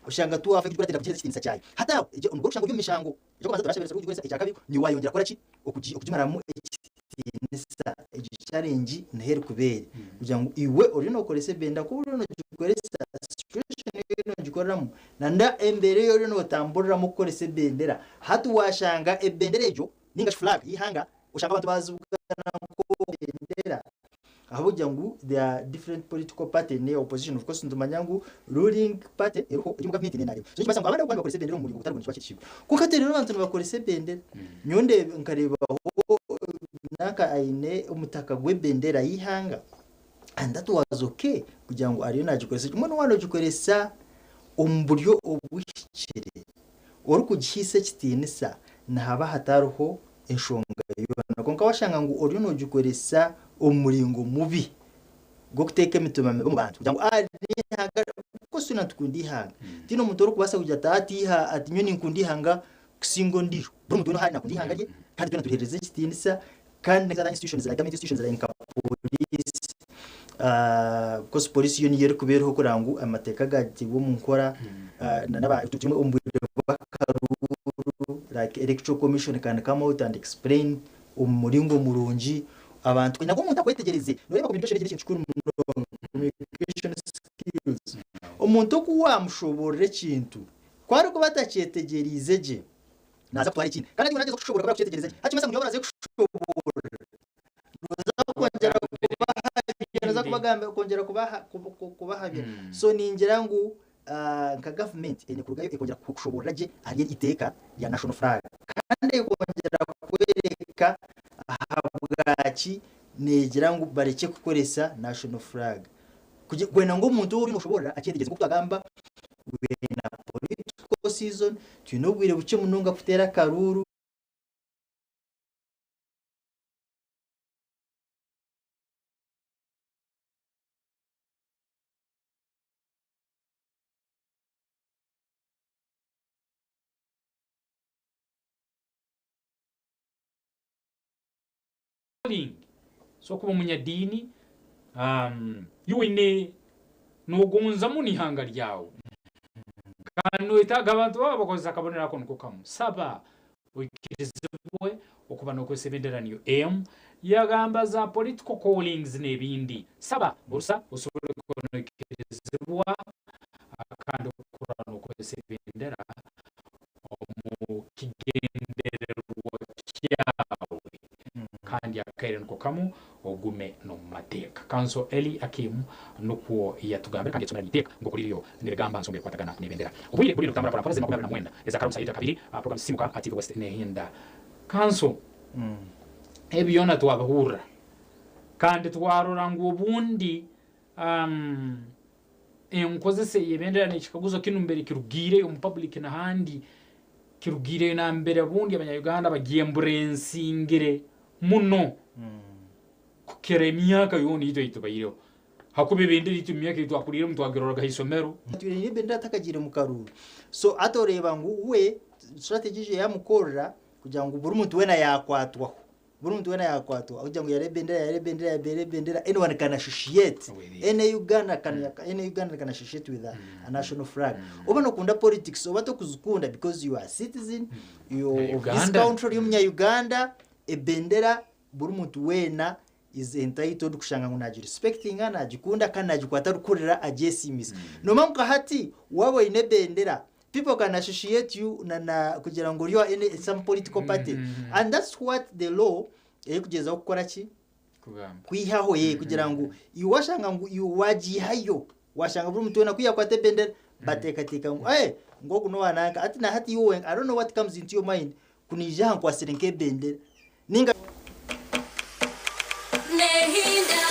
oshanga tiwaafa kugireetera kugiheereza ekitiinisa kyayo. Hati aho egyo nibwo orikushanga ori omu mishango. Eky'okubanza turashemererwa kugikoresa, ekyakabiri niiwe waayongyera kukora ki? Okugimaramu ekitiinisa. Egyo challenge niho erikuba eri kugira ngu iwe oriyo nookoresa ebendera ku oriyo noogikoresa situation ei oriyo noogikoreramu na embeera ei oriyo nootamburiramu kukoresa ebendera. Hati waashanga ebendera egyo ninga shi flag y'eihanga oshanga abantu baazibugana nk'ebendera ahabw'okugira ngu there are different political party ne opposition of course nitumanya ngu ruling party eriho eri omu gavumenti ne NRM so nikimanyisa ngu abandi abu nibakoresa ebendera omu muringo gutari gwo nikiba kiri kibi kwonka hati reero abantu nibakoresa ebendera nyowe ndeeba nkareebaho nanka aine omutaka gw'ebendera y'eihanga and that was okay kugira ngu ariyo nagikoresa mbwenu waaba nogikoresa omu buryo obuhikire Orikugihaisa ekitiinisa nihaba hatariho enshonga yoona. Kwonka waashanga ngu oriyo noogikoresa omu muringo mubi gw'okuteeka emitima mibi omu bantu kugira ngu n'eihanga of course twena nitukunda eihanga. Tihaine omuntu orikubaasa kugira ati ati ati nyowe ninkunda eihanga kusinga ondiijo. Buri muntu weena ahu ari naakunda eihanga rye kandi twena turiheereza ekitiinisa kandi na institutions like government institutions like nka police of course police yo niyo erikuba eriho kureba ngu amateeka gagibwa omu nkora turi omu bwire bw'akaruuru like electoral commission can come out and explain omu muringo murungi abantu ngu omuntu akwetegyereze noreeba communication egi n'ekintu kikuru munonga communication skills omuntu oku wamushoborora ekintu ku arikuba atakyetegyereize gye Naaza kutwara ekindi. Kandi hati naagyeza kushoboorora kuba kukyetegyereza gye. Hati kimanyisa ngu nyowe oraze kushoboorora. Nooza kwongyera kubahabya, nooza kubagambira kwongyera kubahabya. So ningira ngu Nka gavumenti eine kurugayo ekongyera kushoboorora gye ahari eri iteeka rya National Flag kandi ekongyera kworeka ahabwaki neegira ngu barekye kukoresa National Flag kwenda ngu omuntu ou oriyo noshoboorora akyetegyereze. Nk'oku twagamba we are in a political season, twine obwire bukye munonga kuteera akaruuru. Calling so kuba omunyadiini iwe oine nogonza muno ihanga ryawe kandi noyetaaga abantu baba bakozesa akabonero ako niko kamu saba oikirizibwe okuba nokozesa ebendera niyo emu yagamba za political callings nebindi saba orusa osobole kuba noikirizibwa kandi okurora nokozesa ebendera omu kigendererwa kyawe kandi akaire niko kamu ogume n'omu mateeka. Kanso Elly Akim nukwo yatugambire kandi yasomera n'iteeka nk'oku ririyo nirigamba ha nsonga erukukwatagana n'ebendera. Obwire buriyo nibutambura mporampora ziri 29 eza Karonsa Yija Kabiri aha puroguramu Sisimuka aha TV West nehinda. Kanso ebi byona twabihurra kandi twarora ngu obundi enkozesa ey'ebendera n'ekikaguzo kinu mbere kirugiireyo omu public n'ahandi kirugiireyo nambere obundi abanya-Uganda bagyemburensingire muno kukira emyaka yoona itwe ei tubaireho. Hakuba ebendera itwe omu myaka ei twakuriiremu twagiroraga ha isomero. Atwire aine ebendera atakagiire mu karuuru. So hati oreeba ngu we strategy egyo yaamukorera kugira ngu buri muntu weena yaakwatwaho. Buri muntu weena yaakwatwaho kugira ngu yareeba ebendera, yareeba ebendera, yareeba ebendera, anyone can associate, any Ugandan can, any Ugandan can associate with a, a national flag. Oba nokunda politics oba tokuzikunda because you are a citizen, you of this Uganda. country, ori omunya-Uganda, Ebendera buri muntu weena is entitled kushanga ngu nagirespectinga, nagikunda kandi nagikwata arikuhurira agyesiimisa. Nomanya nka hati waaba oine ebendera, people can associate you na na kugira ngu ori owa any some political party and that's what the law erikugyezaho kukora ki? Kwihaho kugira ngu iwe washanga ngu iwe wagiihayo, washanga buri muntu weena ku yakwata ebendera bateekateeka ngu eh ngu ogu n'owa nanka hati na hati iwe wenka I don't know what comes into your mind Ku naija aha nkwatsire nk'ebendera ninga. Nehinda,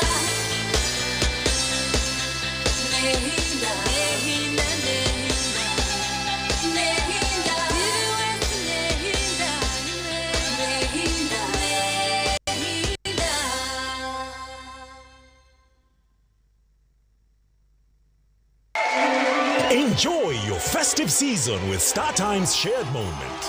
nehinda, nehinda, nehinda, nehinda, nehinda, nehinda, nehinda. Enjoy your festive season with StarTimes Shared Moment.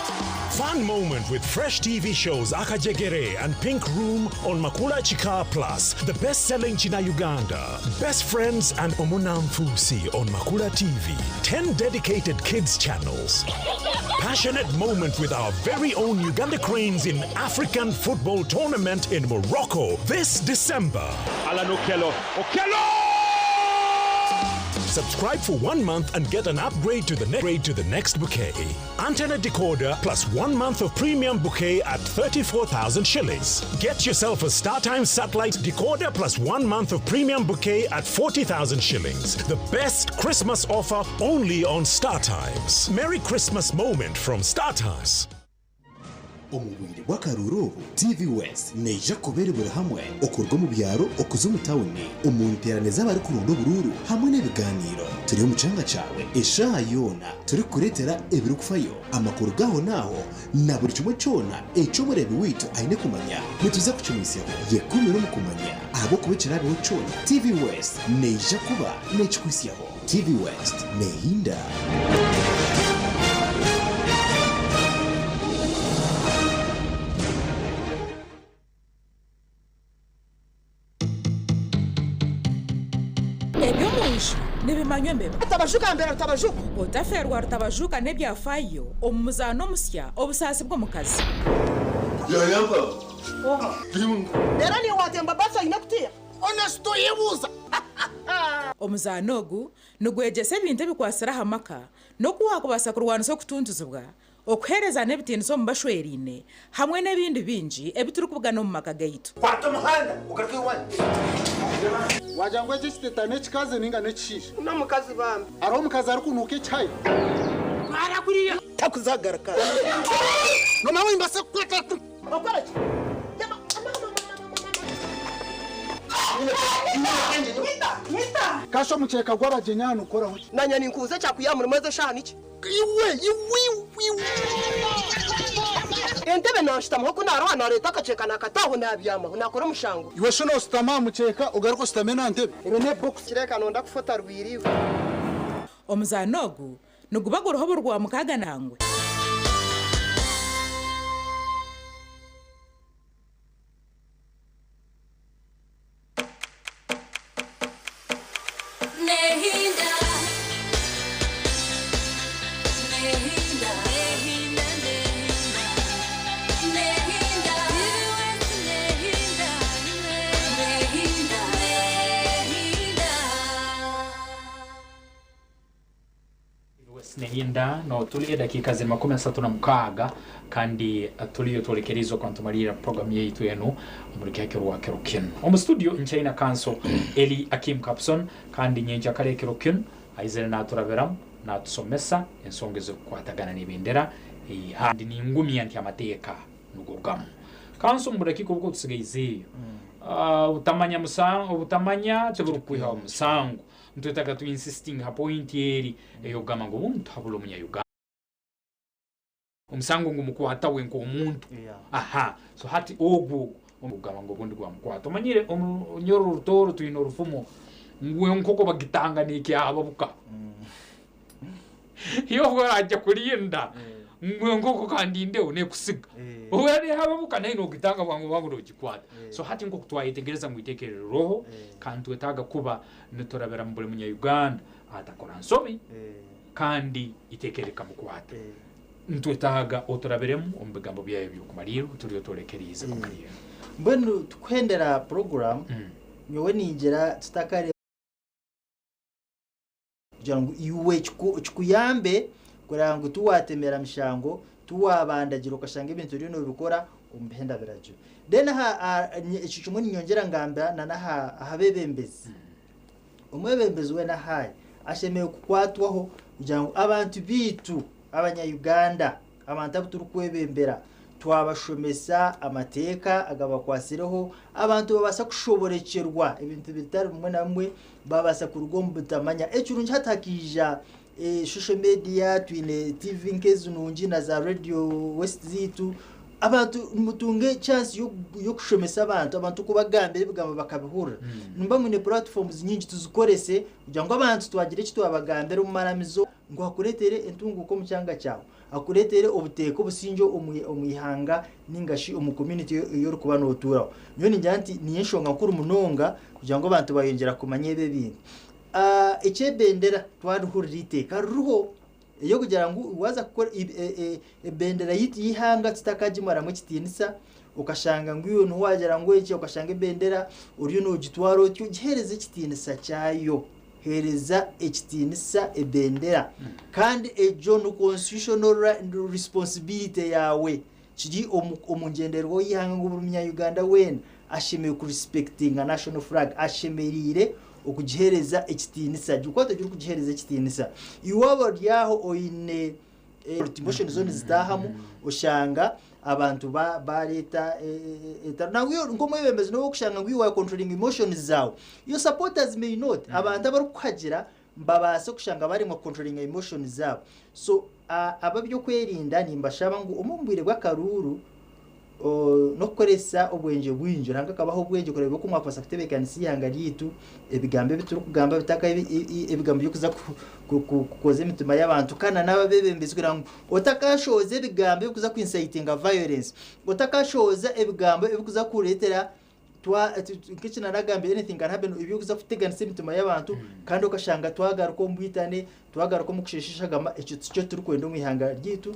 Fun moment with fresh TV shows Akajegere and Pink Room on Makula Chika Plus, the best-selling China Uganda, Best Friends and Omunamfusi on Makula TV, 10 dedicated kids channels. Passionate moment with our very own Uganda Cranes in African football tournament in Morocco this December. Alan Okello. Okello! Subscribe for 1 month and get an upgrade to the next grade to the next bouquet. Antenna decoder plus 1 month of premium bouquet at 34,000 shillings. Get yourself a StarTimes satellite decoder plus 1 month of premium bouquet at 40,000 shillings. The best Christmas offer only on StarTimes. Merry Christmas moment from StarTimes. Omu bwire bw'akaruuru obu, TV West neija kuba eri buri hamwe okuruga omu byaro okuza omu tauni omu nteerane z'abarikuronda oburuuru hamwe n'ebigaaniiro. Turi omu kyanga kyawe eshaaha yoona turikukureetera ebirikufayo, amakuru g'ahonaaho na buri kimwe kyona eki omureebi waitu aine kumanya. Nituza kukimuhitsyaho. Yekuumire omu kumanya ahabw'okuba ekiraabeho kyona, TV West neija kuba neekikuhitsyaho. TV West neehinda. Eby'omu nju nibimanywa embeba. Rutabajuka mbera Rutabajuka. Otafeerwa Rutabajuka n'ebyafaayo omu muzaano omusya Obusaasi bw'omukazi. Yayamba. Reero niiwe waatemba baasi oine kutiiha. Honest oyebuuza. Omuzaano ogu nigwegyesa ebintu ebikwatsire aha maka n'oku waakubaasa kurwanisa okutuntuzibwa. Okuheereza n'ebitiinisa omu bashweraine hamwe n'ebindi bingi ebi turikubugana omu maka gaitu. Kwata omuhanda ogaruke owanyu. Wagira ngu eki ekiteta n'ekikazi ninga n'ekishaija? N'omukazi bambi. Hariho omukazi arikunuuka ekihayo. Twara kuriya. Takuzagaruka. Noomanya nimbaasa kukwata. Okora ki? Kasha omukyeka gw'abagyenyi aha nigukoraho ki? Nanye ninkubuza ekyakwiha aha murimo ezi eshaaha niki? Iwe iwe iwe. Entebe nanshutamaho ku naroha nareeta akakyeka nakata aho nabyamaho nakora omushango. Iwe shi noshutama aha mukyeka ogaruke oshutame n'aha ntebe? Ebyo n'ebokisi. Kireka nonda kufa otarwire iwe. Omuzaano ogu niguba guriho buri Rwamukaaga nangwe. Nehinda, nehinda, nehinda, nehinda, nehinda, nehinda, nehinda. Nehinda notulie dakika ziri 36 kandi tuliyo twerekereize kwantumalira program yaitu enu omuri kekero wa kero kinu omu studio nchaina kanso Eli Akim Capson kandi nyenja kare kero kinu aizere naturaberamu natusomesa ensonga ezikukwatagana n'ebendera kandi ningumya nti amateeka nugo gamu kanso mu dakika obwo tusigaizeyo. Obutamanya musango, obutamanya teburikwiha omusango. Ntwetaga tu insisting ha point eri eyogamba ngu omuntu habula omunya-Uganda omusango ngu mukwata we nk'omuntu. Aha, so hati ogwo ogamba ngu obundi gwamukwata. Omanyire omunyoro orutooro twine orufumo ngu enkoko bagitanga nekyababuka iyo orajya kurinda ngu enkoko kandi ndeho nekusiga obu nayo nogitanga bwangu bwangu nogikwata. So hati nkoku twayetegereza ngu iteekerero roho kandi twetaaga kuba niturabira mu buri munya-Uganda atakora nsobi kandi iteekere rikamukwata. Ntwetaaga oturabiremu omu bigambo byayo by'okumalirra turiyo twerekeriize kumalirra. Mbwenu tukuhendera program, nyowe ningira tutakare kugira ngu iwe kikuyambe kureba ngu tuwatemera mishango, tuwabandagira okashanga ebintu oriyo nobikora omu bihenda biragiro. Then aha ekyo kimwe ninyongyera ngambira na n'aha ahabebembezi. Omwebembezi weena ahaari ashemereire kukwatwaho kugira ngu abantu biitu abanya-Uganda, abantu abu turikwebembera, twabashomesa amateeka agabakwasireho, abantu babaasa kushoborekyerwa ebintu bitari bimwe na bimwe, babaasa kuruga omu butamanya. Ekirungi hati hakiija social media, twine TV nk'ezi nungi na za radio west ziitu, abantu mutunge chance y'okushomesa abantu, abantu kubagambira ebigambo bakabihurira. Nimba mwine platforms nyingi tuzikorese kugira ngu abantu twagire eki twabagambira omu maramizo ngu akureetere entunguko omu kyanga kyawe, akureetere obuteeka obusinge omu ihanga ningashi omu community yorikuba nooturaho. Nyowe ningira nti niyo enshonga nkuru munonga kugira ngu abantu bayongyera kumanya ebi ebintu. Ekyebendera twarihurira iteeka ririho eyokugira ngu waza kukora ebendera yitu y'ihanga tutakagimaramu ekitiinisa, okashanga ngu iwe niwagira ngu eki, okashanga ebendera oriyo nogitwara otyo, giheereze ekitiinisa kyayo, heereza ekitiinisa ebendera. Kandi egyo ni constitutional responsibility yawe, kiri omu ngyendererwaho y'ihanga ngu buri munya-Uganda weena ashemereire kurespectinga national flag, ashemereire okugiheereza ekitiinisa. Gikwate giri kugiheereza ekitiinisa. Iwe waaba ori aho oine emotion zone zitaahamu, oshanga abantu bareeta entaro. Nangwa iwe nk'omwebembezi noba okushanga ngu iwe wa controlling emotions zaawe. Your supporters may not. Abantu abarikukuhagira babaasa kushanga baremwa controlling emotions zaabo. So ab'ebyokwerinda nimbashaba ngu omu bwire bw'akaruuru n'okukoresa obwengye bwingi, Ruhanga akabaha obwengye kureeba oku mwakubaasa kutebeekanisa eihanga ryaitu, ebigambo ebi turikugamba bitaka ebigambo by'okuza kukoza emitima y'abantu, kandi n'ababebembezi kugira ngu otakashohoza ebigambo ebikuza kuincitinga violence, otakashohoza ebigambo ebikuza kureetera nk'eki naragambire, anything can happen, ebyokuza kuteganisa emitima y'abantu, kandi okashanga twagaruka omu bwitane, twagaruka omu kusheesha eshagama. Ekyo tikyo turikwenda omu ihanga ryaitu.